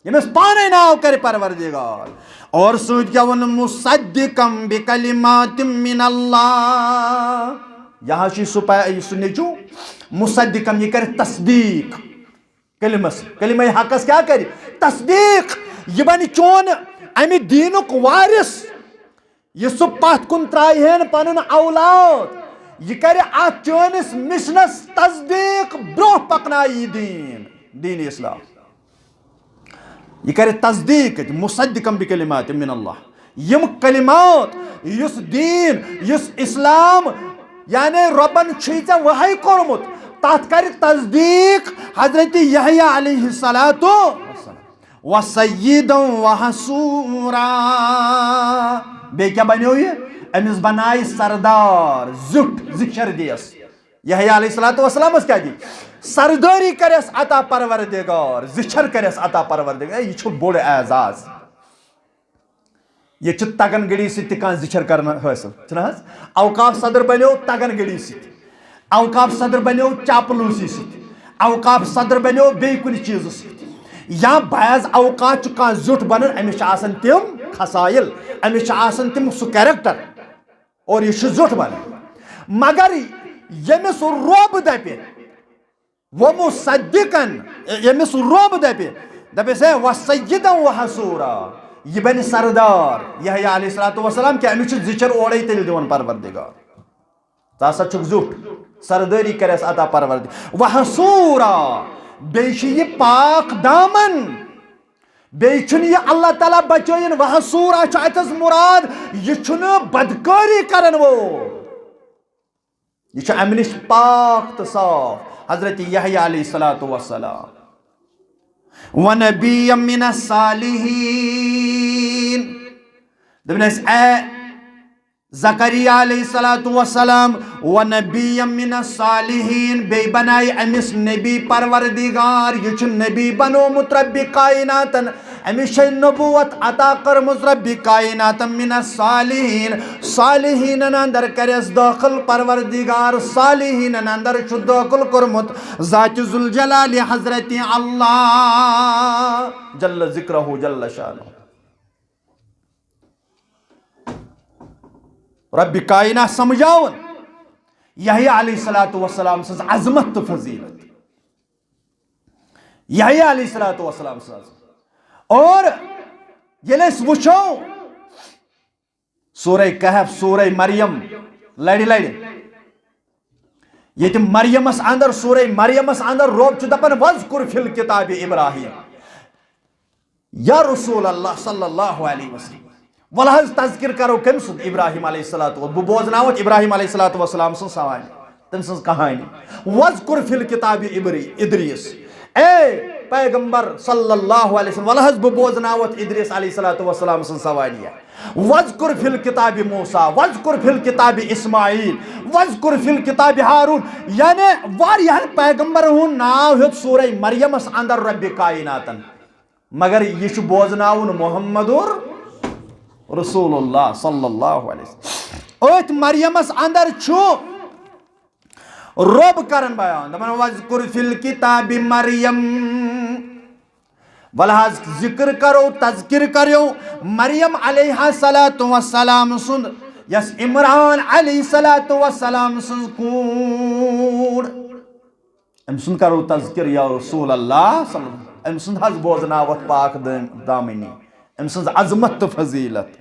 ییٚمِس پانے ناو کرِ پروردگار۔ اور سۭتۍ کیٛاہ ووٚن؟ "مصدقا بکلمات من اللہ۔" یہِ حظ چھُ سُہ پے-، سُہ نیٚچوٗ، مصدقا، یہِ کرِ تصدیٖق۔ کلمس، کلمہ حقس کیٛاہ کرِ؟ تصدیٖق۔ یہِ بنہِ چون امہِ دیٖنُک وارث۔ یہِ سُہ پتھ کُن ترٛایہِ ہن پنُن اولاد، یہِ کرِ اتھ چٲنِس مِشنس تصدیٖق، برٛونٛہہ پکنایہِ یہِ دیٖن، دیٖن اسلام۔ یہِ کرِ تصدیٖق، مصدقا بکلمات من اللہ۔ یِم کلمات، یُس دیٖن، یُس اسلام، یعنی رۄبن چھُے ژےٚ وحی کوٚرمُت، تتھ کرِ تصدیٖق حضرت یحییٰ علیہ الصلوۃ والسلام۔ "وسیدا وحصورا۔" بیٚیہِ کیٛاہ بنیو یہِ؟ أمِس بنایہِ سردار، زیُٹھ، زِچھر دِیَس۔ یحییٰ علیہ الصلوۃ والسلامس کیٛاہ دی؟ سردٲری کرٮ۪س عطا پروردگار، زِچھر کرٮ۪س عطا پروردگار۔ یہِ چھُ بوٚڑ اعزاز۔ ییٚتہِ چھُ تگن گڑی سۭتۍ تہِ کانٛہہ زِچھر کرنہٕ حٲصِل، چھُنہٕ حظ؟ اوقاف صدر بنیو تگن گڑی سۭتۍ، اوقاف صدر بنیو چاپلوٗسی سۭتۍ، اوقاف صدر بنیو بیٚیہِ کُنہِ چیٖزٕ سۭتۍ۔ یا بعض اوقات چھُ کانٛہہ زیُٹھ بنان، أمِس چھِ آسان تِم خصائل، أمِس چھِ آسان تِم سُہ character، اور یہِ چھُ زیُٹھ بنان۔ مگر ییٚمِس رۄب دپہِ، ومصدقا، ییٚمِس رۄب دپہِ، دپٮ۪س، "ہے، وسیدا وحصورا"، یہِ بنہِ سردار۔ یحییٰ علیہ الصلوۃ والسلام کیٛاہ، أمِس چھُ زِچھر اورَے تیٚلہِ دِوان پروردگار۔ ژٕ ہسا چھُکھ زیُٹھ، سردٲری کرٮ۪س عطا پروردگار۔ وحصورا، بیٚیہِ چھُ یہِ پاک دامن، بیٚیہِ چھُنہٕ یہِ اللہ تعالیٰ بچٲیِن۔ وحصورا چھُ اتٮ۪س مراد، یہِ چھُنہٕ بدکٲری کرن وول۔ یہِ چھُ امہِ نِش پاک تہٕ صاف، حضرت یحییٰ علیہ الصلوۃ والسلام۔ "ونبیا من الصالحین۔" دوٚپنَس، اے زکریا علیہ الصلوۃ والسلام، "ونبیا من الصالحین"، بیٚیہِ بنایہِ أمِس نبی پروردگار، یہِ چھُ نبی بنومُت ربِ کائناتن۔ أمِس چھے نبوت عطا کٔرمٕژ ربِ کائناتن، من الصالحین، صالحینن اندر کرٮ۪س دٲخل پروردگار، صالحینن اندر چھُ دٲخل کوٚرمُت ذاتِ ذوالجلال حضرت اللہ جل ذکرہ جل شانہ۔ ربِ کائنات سمجھاوُن یحییٰ علیہ الصلوۃ والسلام سٕنٛز عظمت تہٕ فضیلت۔ یحییٰ علیہ الصلوۃ والسلام سٕنٛز عظمت۔ اور ییٚلہِ أسۍ وٕچھو سورہ کہف، سورہ مریم، لڑِ لڑِ، ییٚتہِ مریمس اندر، سورہ مریمس اندر رۄب چھُ دپان، "وَاذْكُرْ فِي الْكِتَابِ إِبْرَاهِيمَ"۔ یا رسول اللہ صلی اللہ علیہ وسلم، وَلہٕ حظ تذکر کرو کٔمۍ سُنٛد؟ ابراہیم علیہ الصلوۃ و، بہٕ بوزناوتھ ابراہیم علیہ الصلوۃ والسلام سٕنٛز سوانح، تٔمۍ سٕنٛز کہانی۔ "وَاذْكُرْ فِي الْكِتَابِ إِبْرِ-، إِدْرِيسَ"، اے پیغمبر صلی اللہ علیہ وسلم، وَلہٕ حظ بہٕ بوزناوتھ ادریس علیہ الصلوۃ والسلام سٕنٛز سوانح۔ "وَاذْكُرْ فِي الْكِتَابِ مُوسَىٰ"، "وَاذْكُرْ فِي الْكِتَابِ إِسْمَاعِيلَ"، "وَاذْكُرْ فِي الْكِتَابِ هَارُونَ"، یعنی واریاہن پیغمبرن ہُنٛد ناو ہیوٚت سورہ مریمس اندر رب کائناتن۔ مگر یہِ چھُ بوزناوُن محمد رسول اللہ صلی اللہ علیہ وسلم۔ أتھۍ مریمس اندر چھُ رب کران بیان، دپان، "وَاذْكُرْ فِي الْكِتَابِ مَرْيَمَ"، ولہٕ حظ ذکر کرو، تذکر کریو مریم علیہ الصلوۃ والسلام سُنٛد، یس عمران علیہ الصلوۃ والسلام سٕنٛز کوٗر۔ أمۍ سُنٛد کرو تذکر یا رسول اللہ صلی اللہ علیہ وسلم۔ أمۍ سُنٛد حظ بوزناوتھ پاک دٲم-، دامنی، أمۍ سٕنٛز عظمت تہٕ فضیلت۔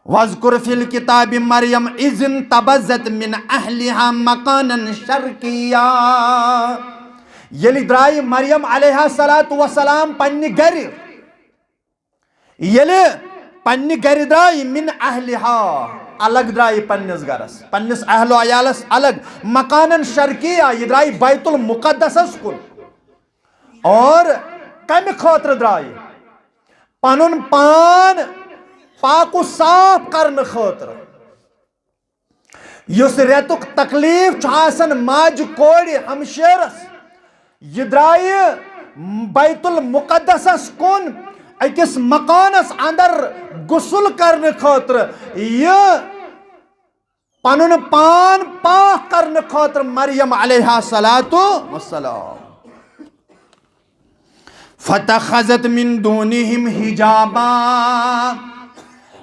"وَاذْكُرْ فِي الْكِتَابِ مَرْيَمَ إِذِ انْتَبَذَتْ مِنْ أَهْلِهَا مَكَانًا شَرْقِيًّا"۔ ییٚلہِ درٛایہِ مریم علیہ الصلوۃ والسلام پننہِ گرِ، ییٚلہِ پننہِ گرِ درٛایہِ، من اہلہا، الگ درٛایہِ پننِس گرس، پننِس اہل و عیالس الگ، مکانن شرقیہ، یہِ درٛایہِ بیت المقدسس کُن۔ اور کمہِ خٲطرٕ درٛایہِ؟ پنُن پان پاک و صاف کرنہٕ خٲطرٕ۔ یُس رٮ۪تُک تکلیف چھُ آسان ماجہِ کورِ ہمشیرس، یہِ درٛایہِ بیت المقدسس کُن أکِس مکانس اندر غسل کرنہٕ خٲطرٕ۔ یہِ پنُن پان پاک کرنہٕ خٲطرٕ مریم علیہ الصلوۃ والسلام۔ فَاتَّخَذَتْ مِن دُونِهِمْ حِجَابًا۔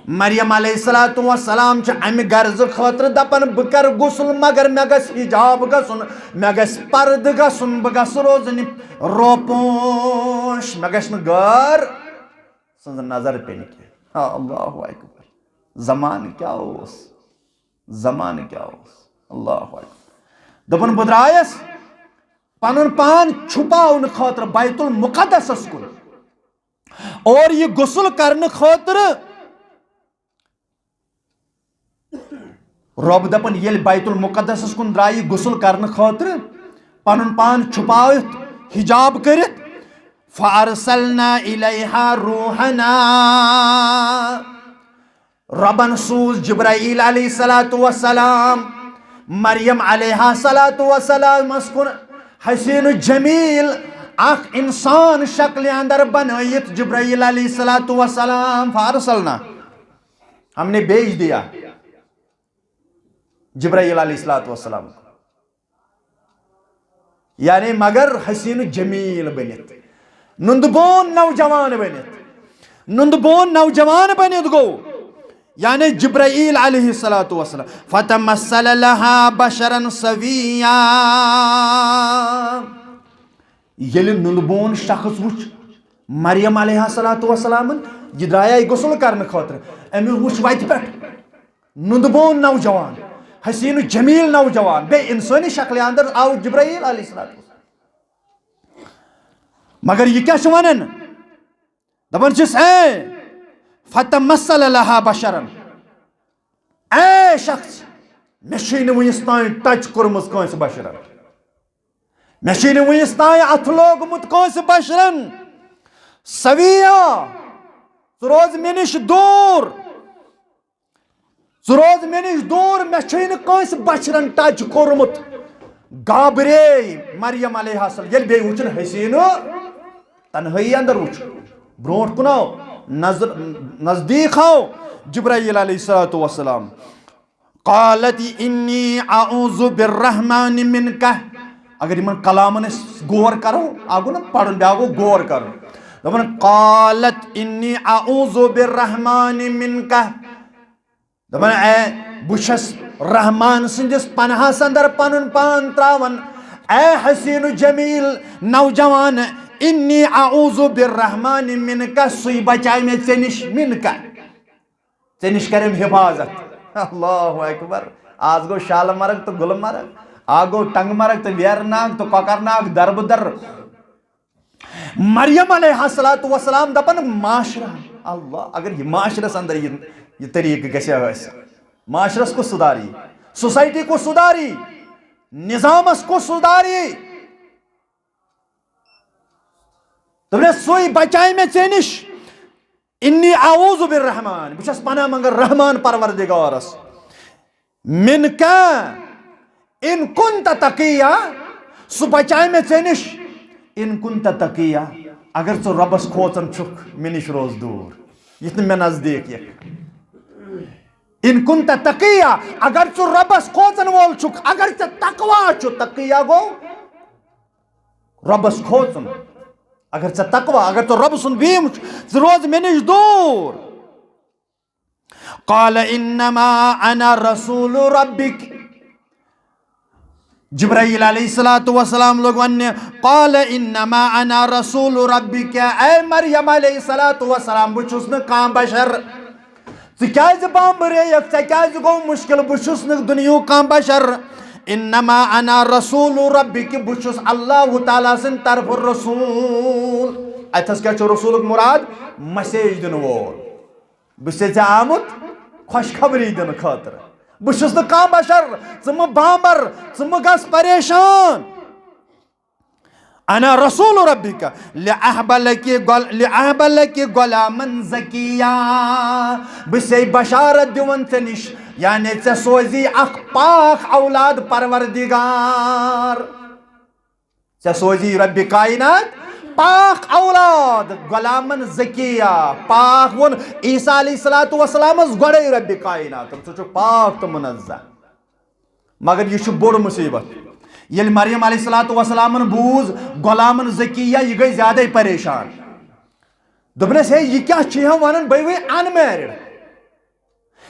مریم علیہ الصلوۃ والسلام چھِ امہِ غرضہٕ خٲطرٕ دپان، بہٕ کرٕ غسل، مگر مےٚ گژھِ حجاب گژھُن، مےٚ گژھِ پردٕ گژھُن، بہٕ گژھٕ روزٕنۍ روپوش، مےٚ گژھِ نہٕ غٲر سٕنٛز نظر پینۍ کینٛہہ۔ ہا، اللہ اکبر۔ زمانہٕ کیٛاہ اوس؟ زمانہٕ کیٛاہ اوس؟ اللہ اکبر۔ دوٚپُن، بہٕ درٛایس پنُن پان چھُپاونہٕ خٲطرٕ بیت المقدسس کُن۔ اور یہِ غسل کرنہٕ خٲطرٕ رۄب دپان، ییٚلہِ بیت المقدسس کُن درٛایہِ غسل کرنہٕ خٲطرٕ، پنُن پان چھُپاوِتھ، حجاب کٔرِتھ، فَأَرْسَلْنَا إِلَيْهَا رُوحَنَا۔ رۄبن سوٗز جبرائیل علیہ الصلوۃ والسلام مریم علیہ الصلوۃ والسلامس کُن حسین و جمیل اکھ انسان شکلہِ اندر بنٲیِتھ۔ جبرائیل علیہ الصلوۃ والسلام، فارسلنا، ہم نے بھیج دیا جبرائیل علیہ الصلوۃ والسلام۔ یعنی مگر حسین جمیل بنِتھ، نُندٕ بون نوجوان بنِتھ، نُندٕ بون نوجوان بنِتھ گوٚو، یعنی جبرائیل علیہ الصلوۃ والسلام۔ فَتَمَثَّلَ لَهَا بَشَرًا سَوِيًّا۔ ییٚلہِ نُندٕ بون شخص وُچھ مریم علیہ الصلوۃ والسلامن، یہِ درٛایے غسل کرنہٕ خٲطرٕ، أمۍ وُچھ وتہِ پٮ۪ٹھ نُندٕ بون نوجوان، حسین جمیل نوجوان، بیٚیہِ انسٲنی شکلہِ اندر آو جبرائیل علیہ الصلوۃ والسلام۔ مگر یہِ کیٛاہ چھُ ونان؟ دپان چھِس، اے، فَتَمَثَّلَ لَهَا بَشَرًا، اے شخص، مےٚ چھُے نہٕ وُنِس تام touch کوٚرمُت کٲنٛسہِ بشرن، مےٚ چھُے نہٕ وُنِس تام اتھٕ لوگمُت کٲنٛسہِ بشرن۔ سویہ، ژٕ روز مےٚ نِش دوٗر، ژٕ روز مےٚ نِش دوٗر، مےٚ چھُے نہٕ کٲنٛسہِ بچھرن touch کوٚرمُت۔ گابرے مریم علیہ السلام، ییٚلہِ بیٚیہِ وُچھُن حسیٖنہٕ تنہٲیی اندر وُچھ، برونٛٹھ کُن آو، نظر، نزدیٖک آو جبرائیل علیہ الصلوۃ والسلام۔ قالت انی اعوذ بالرحمن منک۔ اگر یِمن کلامن أسۍ غور کرو، اکھ گوٚو نہ پرُن، بیٛاکھ گوٚو غور کرُن۔ دپان، قالت انی اعوذ بالرحمن منک۔ دپان، اے، بہٕ چھَس رحمان سٕنٛدِس پناہس اندر پنُن پان تراوان۔ اے حسین و جمیل نوجوان، انی اعوذ بالرحمن منک، سُے بچاے مےٚ ژےٚ نِش، منک۔ ژےٚ نِش کریم حفاظت۔ اللہ اکبر۔ آز گوٚو شالہٕ مرگ تہٕ گُلہٕ مرگ۔ اکھ گوٚو ٹنگمرگ تہٕ ویرناگ تہٕ کۄکرناگ دربٕدر۔ مریم علیہ الصلوۃ والسلام دپان، معاشرہ، اللہ، اگر یہ معاشرس اندر یہ، یہ طریقہ گژھِ ہا، معاشرس کُس سدھاری، سوسائٹی کُس سدھاری، نظامس کُس سدھاری؟ دوٚپنس، سُے بچایہِ مےٚ ژےٚ نِش۔ انی اعوذ بالرحمان، بہٕ چھَس پناہ منگان رحمان پروردگارس۔ منکا ان کنت تقیا، سُہ بچایہِ مےٚ ژےٚ نِش۔ ان کنت تقیا، اگر ژٕ رۄبس کھوژان چھُکھ، مےٚ نِش روز دوٗر، یِتھ نہٕ مےٚ نزدیٖک یِکھ۔ ان کنت تقیا، اگر ژٕ رۄبس کھوژن وول چھُکھ، اگر ژےٚ تقوا چھُ، تقیا گوٚو رۄبس کھوژُن۔ اگر ژےٚ تقوا، اگر ژٕ رۄبہٕ سُنٛد بیم چھُ، ژٕ روز مےٚ نِش دوٗر۔ قال انما انا رسول ربک۔ جبرائیل علیہ الصلوۃ والسلام لوٚگ وننہِ، قال انما انا رسول ربک، اے مریم علیہ الصلوۃ والسلام، بہٕ چھُس نہٕ کانٛہہ بشر۔ ژٕ کیازِ بامبریکھ؟ ژےٚ کیازِ گوٚو مشکل؟ بہٕ چھُس نہٕ دُنیہُک کانٛہہ بشر۔ انما انا رسول ربک، بہٕ چھُس اللہ تعالیٰ سٕنٛدِ طرفہٕ رسول۔ اتھس کیٛاہ چھُ رسولُک مراد؟ مسیج دِنہٕ وول۔ بہٕ چھُسے ژےٚ آمُت خوشخبری دِنہٕ خٲطرٕ۔ بہٕ چھُس نہٕ کانٛہہ بشر، ژٕ مہٕ بامبر، ژٕ مہٕ گژھ پریشان۔ انا رسول ربک لأہب لک غل-، لأہب لک غلاما زکیا۔ بہٕ چھُسے بشارت دِوان ژےٚ نِش، یعنی ژےٚ سوزی اکھ پاک اولاد پروردگار۔ ژےٚ سوزی رب کائنات پاک اولاد، غلاما زکیا۔ پاک ووٚن عیسیٰ علیہ الصلوۃ والسلامس گۄڈے رب کائنات، ژٕ چھُکھ پاک تہٕ منزہ۔ مگر یہِ چھُ بوٚڑ مصیبت۔ ییٚلہِ مریم علیہ الصلوۃ والسلامن بوٗز غلامن زکیہ، یہِ گٔے زیادَے پریشان۔ دوٚپنس، ہے، یہِ کیٛاہ چھُ یِہن ونان؟ بہٕ وے unmarried،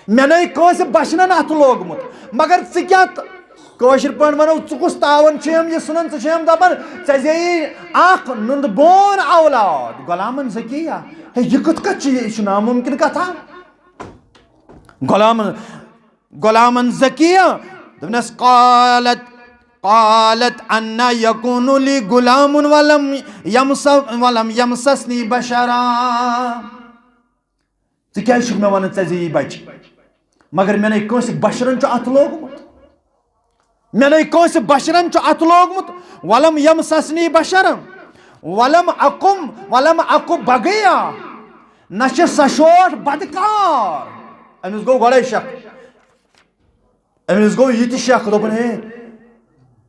مےٚ نے کٲنٛسہِ بچنن اتھٕ لوگمُت، مگر ژٕ کیٛاہ تہٕ کٲشِر پٲٹھۍ ونو، ژٕ کُس تاون چھُ یِم یہِ سُنان؟ ژٕ چھُ یِم دپان، ژےٚ زیٚیی اکھ نُنٛدٕ بون اولاد، غلامن زکیہ۔ ہے، یہِ کِتھ کٔنۍ چھُ؟ یہِ چھُ ناممکن کتھا۔ غلامن غلامن زکیہ۔ دوٚپنس، قالت، قالت انا یکون لی غلام ولم یمس-، ولم یمسسنی بشرا۔ ژٕ کیٛازِ چھُکھ مےٚ ونان ژےٚ زِ یہِ بچہِ؟ مگر مےٚ نے کٲنٛسہِ بشرن چھُ اتھٕ لوگمُت۔ مےٚ نے کٲنٛسہِ بشرن چھُ اتھٕ لوگمُت۔ ولم یمسسنی بشرا۔ ولم اکم، ولم اکو بغیا۔ نہ چھِ سۄ شوٹھ بدکار۔ أمِس گوٚو گۄڈے شک۔ أمِس گوٚو یہِ تہِ شک، دوٚپُن، ہے،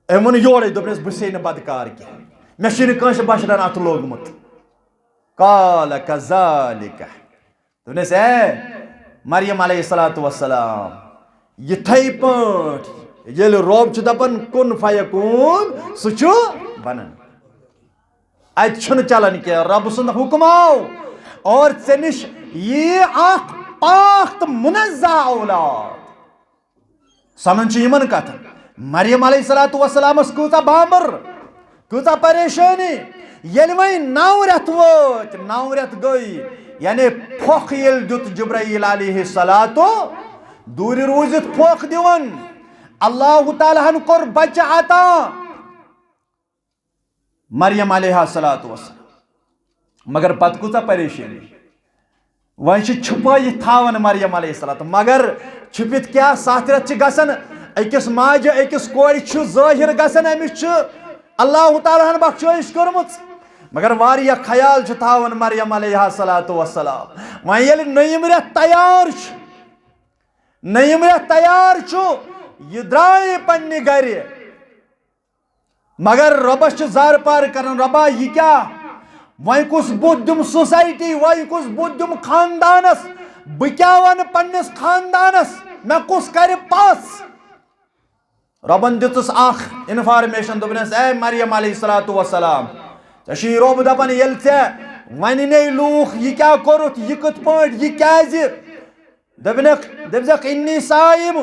أمۍ ووٚن یورَے، دوٚپنَس، بہٕ چھُسے نہٕ بدکار کینٛہہ، مےٚ چھُے نہٕ کٲنٛسہِ بشرن اَتھٕ لوگمُت۔ قال کذالک، دوٚپنَس، اے مریم علیہ الصلوۃ والسلام، یِتھَے پٲٹھۍ ییٚلہِ رۄب چھُ دَپان کُن فیکون، سُہ چھُ بَنان۔ اتہِ چھُنہٕ چلان کینٛہہ، رۄب سُنٛد حُکم آو اور ژےٚ نِش یی اکھ پاک تہٕ منزہ اولاد۔ سنان چھِ یِمن کتھن۔ مریم علیہ الصلوۃ والسلامس کۭژاہ بامبر، کۭژاہ پریشٲنی۔ ییٚلہِ وۄنۍ نو رٮ۪تھ وٲتۍ، نو رٮ۪تھ گٔے، یعنی پھۄکھ ییٚلہِ دیُت جبرائیل علیہ الصلوۃ، دوٗرِ روٗزِتھ پھۄکھ دِوان، اللہ تعالیٰ ہن کوٚر بچہ عطا۔ مریم علیہ الصلوۃ والسلام۔ مگر پتہٕ کۭژاہ پریشٲنی۔ وۄنۍ چھِ چھُپٲیِتھ تھاوان مریم علیہ الصلوۃ، مگر چھُپِتھ کیٛاہ؟ ستھ رٮ۪تھ چھِ گژھان، أکِس ماجہِ، أکِس کورِ چھُ ظٲہِر گژھان، أمِس چھُ اللہ تعالیٰ ہن بخشٲیِش کٔرمٕژ، مگر واریاہ خیال چھُ تھاوان مریم علیہ الصلوۃ والسلام۔ وۄنۍ ییٚلہِ نٔیِم رٮ۪تھ تیار چھُ، نٔیِم رٮ۪تھ تیار چھُ، یہِ درٛاے پننہِ گرِ۔ مگر رۄبس چھِ زارٕ پار کران، رۄبا، یہِ کیٛاہ؟ وۄنۍ کُس بُتھ دِم سوسایٹی، وۄنۍ کُس بُتھ دِم خاندانس؟ بہٕ کیٛاہ ونہٕ پننِس خاندانس؟ مےٚ کُس کرِ پژھ؟ رۄبن دِژٕس اکھ انفارمیشن، دوٚپنس، اے مریم علیہ الصلوۃ والسلام، ژےٚ چھُے رۄب دپان، ییٚلہِ ژےٚ ونہِ نے لوٗکھ، یہِ کیٛاہ کوٚرُتھ، یہِ کِتھ پٲٹھۍ، یہِ کیٛازِ؟ دوٚپنکھ، دٔپزکھ، انی صائم،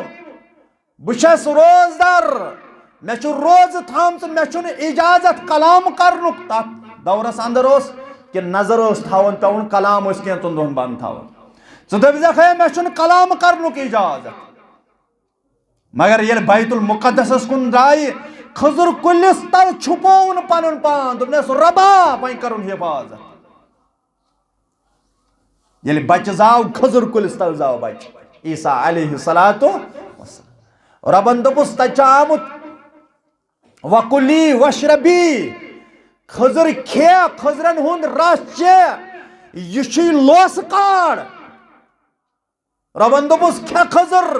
بہٕ چھَس روزدار، مےٚ چھُ روزٕ تھامژٕ، مےٚ چھُنہٕ اجازت کلام کرنُک۔ تتھ دورس اندر اوس کہِ نظر ٲس تھاوان پیوان، کلام ٲسۍ کینٛژن دۄہن بند تھاوان۔ ژٕ دٔپزٮ۪کھ، ہے، مےٚ چھُنہٕ کلام کرنُک اجازت۔ مگر ییٚلہِ بیت المقدسس کُن درٛایہِ، خضر کُلِس تل چھُپووُن پنُن پان، دوٚپنس، "رۄبا، وۄنۍ کرُن حفاظت۔" ییٚلہِ بچہِ زاو، خضر کُلِس تل زاو بچہِ، عیسیٰ علیہ الصلوۃ والسلام۔ رۄبن دوٚپُس، "تتہِ چھُ آمُت، وکلی واشربی، خضر کھے، خضرن ہُنٛد رس چے، یہِ چھُے لوسہٕ کاڑ۔" رۄبن دوٚپُس، "کھےٚ خضر۔"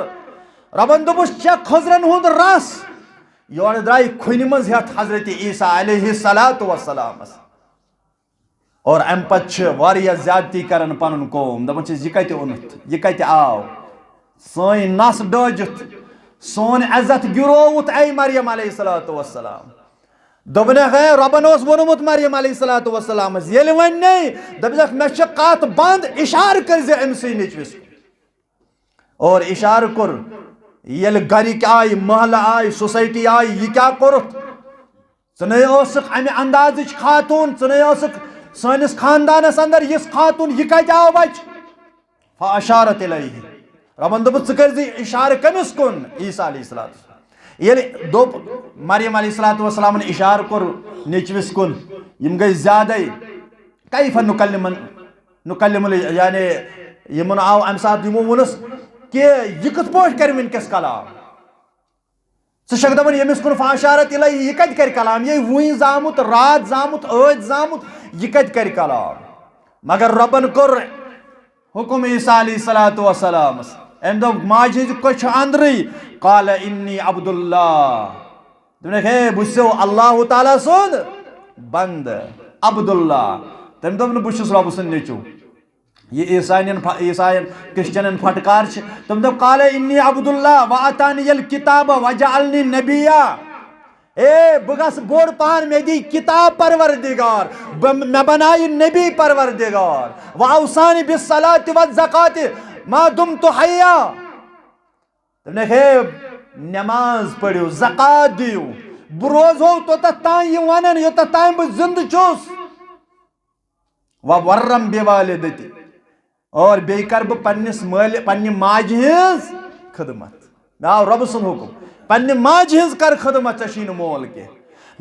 رۄبن دوٚپُس، "چےٚ خضرن ہُنٛد رس۔" یورٕ درٛاے کھُنہِ منٛز ہٮ۪تھ حضرت عیسیٰ علیہ الصلوۃ والسلامس۔ اور امہِ پتہٕ چھِ واریاہ زیادتی کران پنُن قوم، دپان چھِس، "یہِ کتہِ اوٚنُتھ؟ یہِ کتہِ آو؟ سٲنۍ نس ڈٲجِتھ، سون عزت گِرووُتھ، اے مریم علیہ الصلوۃ والسلام۔" دوٚپنکھ، ہے، رۄبن اوس ووٚنمُت مریم علیہ الصلوۃ والسلامس، ییٚلہِ وۄنۍ نے، دوٚپنکھ، "مےٚ چھِ کتھ بند، اشارٕ کٔرۍ زِ أمۍ سٕے نیٚچوِس۔" اور اشارٕ کوٚر، ییٚلہِ گرِکۍ آیہِ، محلہٕ آیہِ، سوسایٹی آیہِ، یہِ کیٛاہ کوٚرُتھ؟ ژٕ نے ٲسٕکھ امہِ اندازٕچ خاتوٗن، ژٕ نے ٲسٕکھ سٲنِس خاندانس اندر یِژھ خاتوٗن، یہِ کتہِ آو بچہِ؟ فاشارت الیہ۔ رۄبن دوٚپُس، "ژٕ کٔرۍ زِ اشارٕ کٔمِس کُن؟" عیسیٰ علیہ الصلوۃ۔ ییٚلہِ دوٚپ، مریم علیہ الصلوۃ والسلامن اشارٕ کوٚر نیٚچوِس کُن، یِم گٔے زیادَے۔ کیف نکلمن، نکلم ال-، یعنی یِمن آو امہِ ساتہٕ، یِمو ووٚنُس کہِ یہِ کِتھ پٲٹھۍ کرِ وٕنکیٚس کلام؟ ژٕ چھکھ دپان ییٚمِس کُن فاشارت الیہ، یہِ کتہِ کرِ کلام؟ یہِ وُنۍ زامُت، راتھ زامُت، ٲدۍ زامُت، یہِ کتہِ کرِ کلام؟ مگر رۄبن کوٚر حکم عیسیٰ علیہ الصلوۃ والسلامس۔ أمۍ دوٚپ، ماجہِ ہٕنٛزِ کۄچھِ اندرٕے، "قال انی عبد اللہ۔" دوٚپنکھ، "ہے، بہٕ چھُسو اللہ تعالیٰ سُنٛد بندٕ، عبداللہ۔" تٔمۍ دوٚپ نہٕ، "بہٕ چھُس رۄبہٕ سُنٛد نیٚچوٗ۔" یہِ عیسائین پھ-، عیسائین، کرسچنن پھٹکار چھِ۔ تٔمۍ دوٚپ، "قال انی عبداللہ و آتانی الکتاب و جعلنی نبیا۔" اے، بہٕ گژھٕ بوٚڑ پہن، مےٚ دی کتاب پروردگار، بہٕ، مےٚ بنایہِ نبی پروردگار۔ "و اوصانی بالصلاۃ و الزکوۃ ما دمت حیا۔" دوٚپنکھ، ہے، نماز پٔرِو، زکوٰۃ دِیِو، بہٕ روزہو توٚتتھ تام یہِ ونان، یوٚتتھ تام بہٕ زندٕ چھُس۔ "و برا بوالدتی"، اور بیٚیہِ کرٕ بہٕ پننِس مٲلۍ، پننہِ ماجہِ ہٕنٛز خدمت۔ مےٚ آو رۄبہٕ سُنٛد حُکُم، پننہِ ماجہِ ہٕنٛز کر خدمت، ژےٚ چھُے نہٕ مول کینٛہہ۔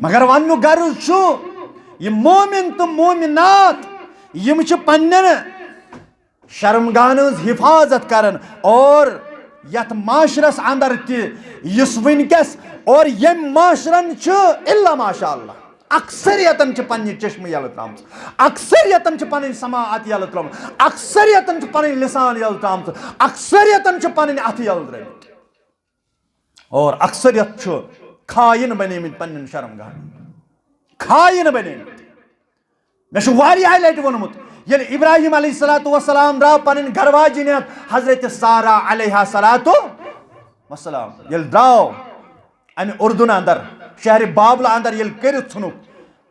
مگر وننُک غرض چھُ، یِم مومن تہٕ مومنات، یِم چھِ پننٮ۪ن شرمگاہن ہٕنٛز حفاظت کران، اور یتھ معاشرس اندر تہِ یُس وٕنکیٚس، اور ییٚمۍ معاشرن چھُ الا ماشاء اللہ اکثریتن چھِ پننہِ چشمہٕ یلہٕ ترامژٕ، اکثریتن چھِ پنٕنۍ سماعت یلہٕ ترٲومٕژ، اکثریتن چھِ پنٕنۍ لسان یلہٕ ترامژٕ، اکثریتن چھِ پنٕنۍ اتھٕ یلہٕ ترٲومٕتۍ۔ اور اکثریت چھُ خاین بنیمٕتۍ پننٮ۪ن شرمگاہن، خاین بنیمٕتۍ۔ مےٚ چھُ واریاہ لٹہِ ووٚنمُت، ییٚلہِ ابراہیم علیہ الصلوۃ والسلام درٛاو پنٕنۍ گرواجہِ نِتھ حضرت سارہ علیہ الصلوۃ والسلام، ییٚلہِ درٛاو امہِ اردن اندر، شہر بابل اندر ییٚلہِ کٔرِتھ ژھُنُکھ،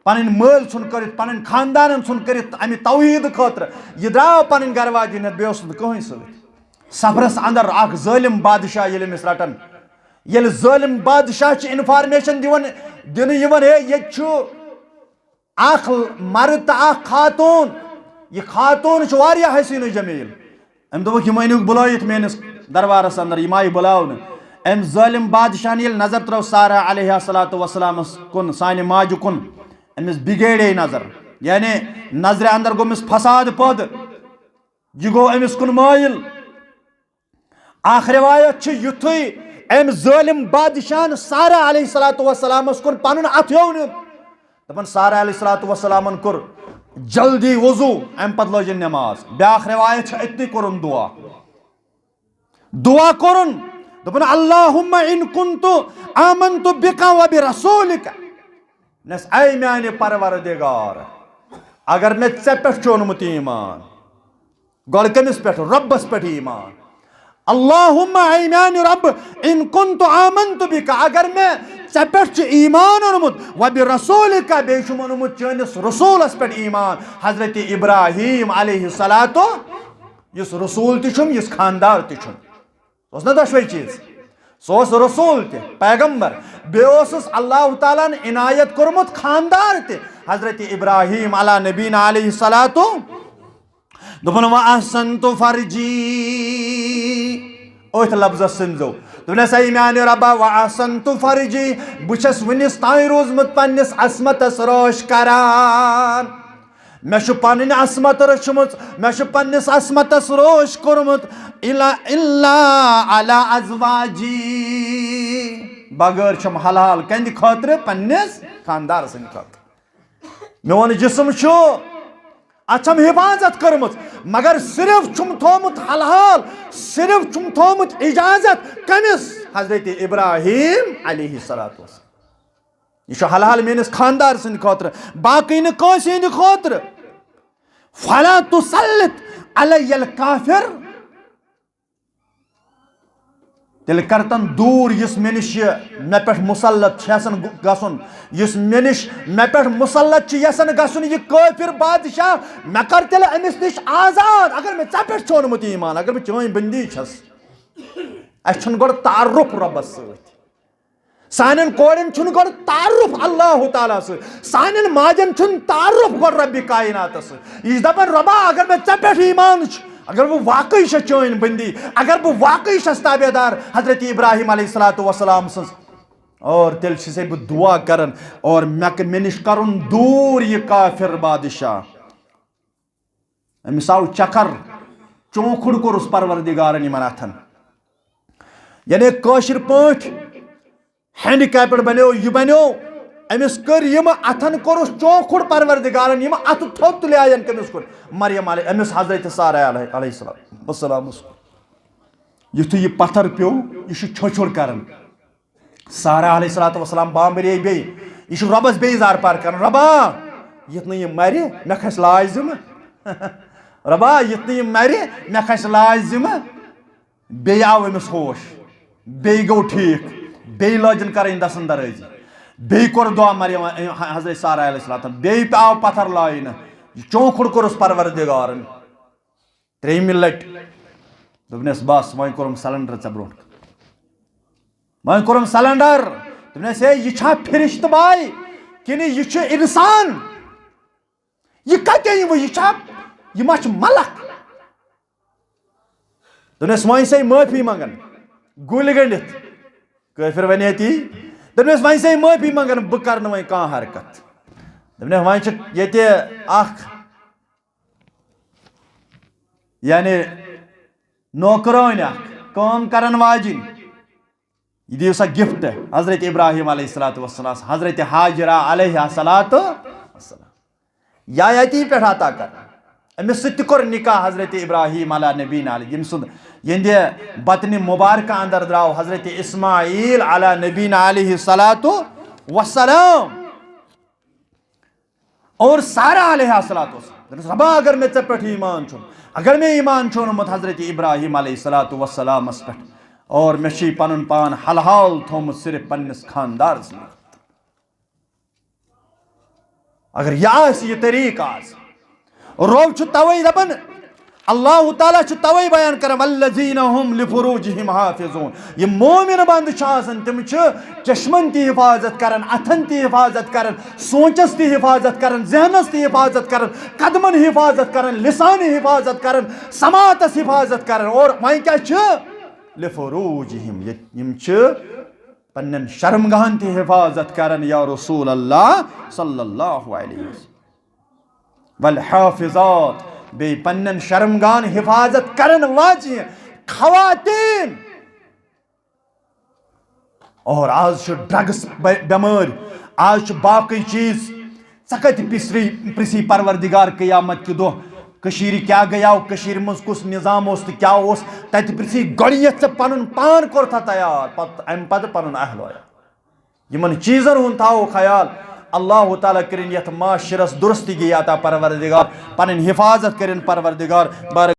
پنٕنۍ مٲلۍ ژھُن کٔرِتھ، پنٕنۍ خاندانن ژھُن کٔرِتھ امہِ توحید خٲطرٕ، یہِ درٛاو پنٕنۍ گرواجہِ نِتھ، بیٚیہِ اوس نہٕ کٕہٕنۍ سۭتۍ۔ سفرس اندر اکھ ظٲلم بادشاہ ییٚلہِ أمِس رٹان، ییٚلہِ ظٲلم بادشاہ چھِ انفارمیشن دِوان، دِنہٕ یِوان، ہے، ییٚتہِ چھُ اکھ مرد تہٕ اکھ خاتون، یہِ خاتون چھُ واریاہ حسین و جمیل۔ أمۍ دوٚپُکھ، "یِم أنِوکھ بُلٲیِتھ میٲنِس دربارس اندر، یِم آیہِ بُلاونہٕ۔" أمۍ ظٲلم بادشاہن ییٚلہِ نظر ترٲو سارہ علیہ الصلوۃ والسلامس کُن، سانہِ ماجہِ کُن، أمِس بگیڑے نظر، یعنی نظرِ اندر گوٚمُس فساد پٲدٕ، یہِ گوٚو أمِس کُن مٲیِل۔ اکھ روایت چھِ، یُتھُے أمۍ ظٲلم بادشاہن سارہ علیہ الصلوۃ والسلامس کُن پنُن اتھیو نیُن، دپان، سارہ علیہ الصلوۃ والسلامن کوٚر جلدی وضو، امہِ پتہٕ لٲجِن نماز۔ بیاکھ روایت چھِ، أتنی کوٚرُن دعا، دعا کوٚرُن، دوٚپُن، "اللہم ان کنت آمنت بک و برسولک۔" نس، اے میانہِ پروردگار، اگر مےٚ ژےٚ پٮ۪ٹھ چھُ اوٚنمُت ایمان، گۄڈٕ کٔمِس پٮ۪ٹھ؟ رۄبس پٮ۪ٹھ ایمان۔ اللہم، اے میانہِ رۄب، ان کنت آمنت بک، اگر مےٚ ژےٚ پٮ۪ٹھ چھُ ایمان اوٚنمُت، و برسولک، بیٚیہِ چھُم اوٚنمُت چٲنِس رسولس پٮ۪ٹھ ایمان، حضرت ابراہیم علیہ الصلوۃ، یُس رسول تہِ چھُم، یُس خاندار تہِ چھُم۔ سُہ اوس نا دۄشوے چیٖز؟ سُہ اوس رسول تہِ، پیغمبر، بیٚیہِ اوسُس اللہ تعالیٰ ہن عنایت کوٚرمُت خاندار تہِ، حضرت ابراہیم علی نبینا علیہ الصلوۃ۔ دوٚپُن، "و احسنت فرجی"، أتھۍ لفظس سٕنٛزو۔ دوٚپنس، اے میانہِ رۄبا، واحسنت فرجی، بہٕ چھَس وُنِس تام روٗزمُت پننِس عصمتس رٲچھ کران۔ مےٚ چھُ پنٕنۍ عصمت رٔچھمٕژ، مےٚ چھُ پننِس عصمتس رٲچھ کوٚرمُت، الا، الا علی ازواجی، بغٲر چھَم حلال کَنہِ خٲطرٕ، پننِس خاندار سٕنٛدِ خٲطرٕ۔ میون جسم چھُ، اتھ چھم حفاظت کٔرمٕژ، مگر صرف چھُم تھومُت حلال، صرف چھُم تھومُت اجازت کٔمِس؟ حضرت ابراہیم علیہ الصلوۃ والسلام۔ یہِ چھُ حلال میٲنِس خاندار سٕنٛدِ خٲطرٕ، باقٕے نہٕ کٲنٛسہِ ہٕنٛدِ خٲطرٕ۔ فلا تسلط علی الکافر۔ تیٚلہِ کر تن دوٗر یُس مےٚ نِش یہِ مےٚ پٮ۪ٹھ مُسلط چھُ یژھان گُ-، گژھُن، یُس مےٚ نِش مےٚ پٮ۪ٹھ مُسلط چھُ یژھان گژھُن یہِ کٲفِر بادشاہ، مےٚ کر تیٚلہِ أمِس نِش آزاد۔ اگر مےٚ ژےٚ پٮ۪ٹھ چھوٚنمُت ایمان، اگر بہٕ چٲنۍ بندی چھَس، اَسہِ چھُنہٕ گۄڈٕ تعارُف رۄبَس سۭتۍ۔ سانٮ۪ن کورٮ۪ن چھُنہٕ گۄڈٕ تعارُف اللہ تعالیٰ سۭتۍ، سانٮ۪ن ماجن چھُنہٕ تعارُف گۄڈٕ رۄبِ کایناتس سۭتۍ۔ یہِ چھِ دپان، رۄبا، اگر مےٚ ژےٚ پٮ۪ٹھ ایمان چھُ، اگر بہٕ واقعی چھَس چٲنۍ بندی، اگر بہٕ واقعی چھَس تابع دار حضرت ابراہیم علیہ الصلوۃ والسلام سٕنٛز، اور تیٚلہِ چھُسے بہٕ دعا کران، اور مےٚ ک-، مےٚ نِش کرُن دوٗر یہِ کافر بادشاہ۔ أمِس آو چکر، چونکھُڑ کوٚرُس پروردگارن یِمن اتھن۔ یعنی کٲشِر پٲٹھۍ ہینڈی کیپڈ بنیو، یہِ بنیو، أمِس کٔر یِم اتھن کوٚرُس چونکھُڑ پروردگارن، یِم اتھٕ تھوٚد تُلیایَن کٔمِس کُن؟ مریم علیہ، أمِس حضرت سارہ علیہ، علیہ السلام، السلامس کُن۔ یُتھُے یہِ پتھر پیوٚو، یہِ چھُ چھوٚچھوٚڑ کران۔ سارہ علیہ الصلوۃ والسلام بامبرے بیٚیہِ۔ یہِ چھُ رۄبَس بیٚیہِ زارپار کران، "رۄبا، یُتھ نہٕ یہِ مرِ، مےٚ کھسہِ لاج ذمہٕ۔ رۄبا، یُتھ نہٕ یہِ مرِ، مےٚ کھسہِ لاج ذمہٕ۔" بیٚیہِ آو أمِس ہوش، بیٚیہِ گوٚو ٹھیٖک، بیٚیہِ لٲجِن کرٕنۍ دستن درٲزی، بیٚیہِ کوٚر دعا مریم، حضرت سارہ علیہ السلام، بیٚیہِ آو پتھر لاینہٕ، یہِ چونکھُڑ کوٚرُس پروردگارن۔ ترٛیٚیِمہِ لٹہِ دوٚپنس، "بس، وۄنۍ کوٚرُم سلنڈر ژےٚ برونٛٹھ کُن۔ وۄنۍ کوٚرُم سلنڈر۔" دوٚپنس، "ہے، یہِ چھا فرشتہٕ باے کِنہٕ یہِ چھُ انسان؟ یہِ کتہِ أنۍ وۄنۍ؟ یہِ چھا، یہِ ما چھُ ملک؟" دوٚپنس، "وۄنۍ چھسے معٲفی منگان، گُلۍ گٔنڈِتھ۔" کٲفر ونے تی۔ دوٚپنس، "وۄنۍ چھسے معٲفی منگان، بہٕ کرٕ نہٕ وۄنۍ کانٛہہ حرکت۔" دوٚپنس، "وۄنۍ چھِ ییٚتہِ اکھ، یعنی، نوکرٲنۍ اکھ، کٲم کرن واجِنۍ، یہِ دِیِو سا گفٹ حضرت ابراہیم علیہ الصلوۃ والسلام، حضرت ہاجرہ علیہ الصلوۃ والسلام۔ یا یتی پٮ۪ٹھ عطا کر۔ أمِس سۭتۍ تہِ کوٚر نکاح حضرت ابراہیم علیہ نبینا علیہ، ییٚمہِ سُنٛد، یِہنٛدِ بطنِ مبارکہ اندر درٛاو حضرت اسماعیل علیہ نبینا علیہ الصلوۃ والسلام۔ اور سارہ علیہ الصلوۃ والسلام۔ دوٚپنس، "رۄبا، اگر مےٚ ژےٚ پٮ۪ٹھ ایمان چھُ، اگر مےٚ ایمان چھُ اوٚنمُت حضرت ابراہیم علیہ الصلوۃ والسلامس پٮ۪ٹھ، اور مےٚ چھُے پنُن پان حلحال تھوٚومُت صرف پننِس خاندارس منٛز۔" اگر یہِ آسہِ یہِ طریٖقہٕ آز، رۄب چھُ توے دپان، اللہ تعالیٰ چھُ توے بیان کران، "والذین هم لفروجهم حافظون"۔ یِم مومن بندٕ چھِ آسان، تِم چھِ چشمن تہِ حفاظت کران، اتھن تہِ حفاظت کران، سونچس تہِ حفاظت کران، ذہنس تہِ حفاظت کران، قدمن حفاظت کران، لسانہِ حفاظت کران، سماعتس حفاظت کران۔ اور وۄنۍ کیٛاہ چھِ؟ لفروجهم، یہِ، یِم چھِ پننٮ۪ن شرمگاہن تہِ حفاظت کران، یا رسول اللہ صلی اللہ علیہ وسلم۔ والحافظات، بیٚیہِ پننٮ۪ن شرمگاہن حفاظت کرن واجہِ خواتین۔ اور آز چھُ ڈرگس بے-، بٮ۪مٲرۍ، آز چھُ باقٕے چیٖز۔ ژٕ کتہِ پرٛژھری، پرٛژھی پروردگار قیامت کہِ دۄہ، کٔشیٖرِ کیٛاہ گٔیاو، کٔشیٖرِ منٛز کُس نظام اوس تہٕ کیٛاہ اوس، تتہِ پرٛژھی گۄڈٕنیتھ ژےٚ پنُن پان کوٚر تھا تیار، پتہٕ، امہِ پتہٕ پنُن اہل عیال۔ یِمن چیٖزن ہُنٛد تھاوو خیال۔ اللہ تعالیٰ کٔرِن یتھ معاشرس درستگی عطا پروردگار، پنٕنۍ حفاظت کٔرِن پروردگار۔ بارک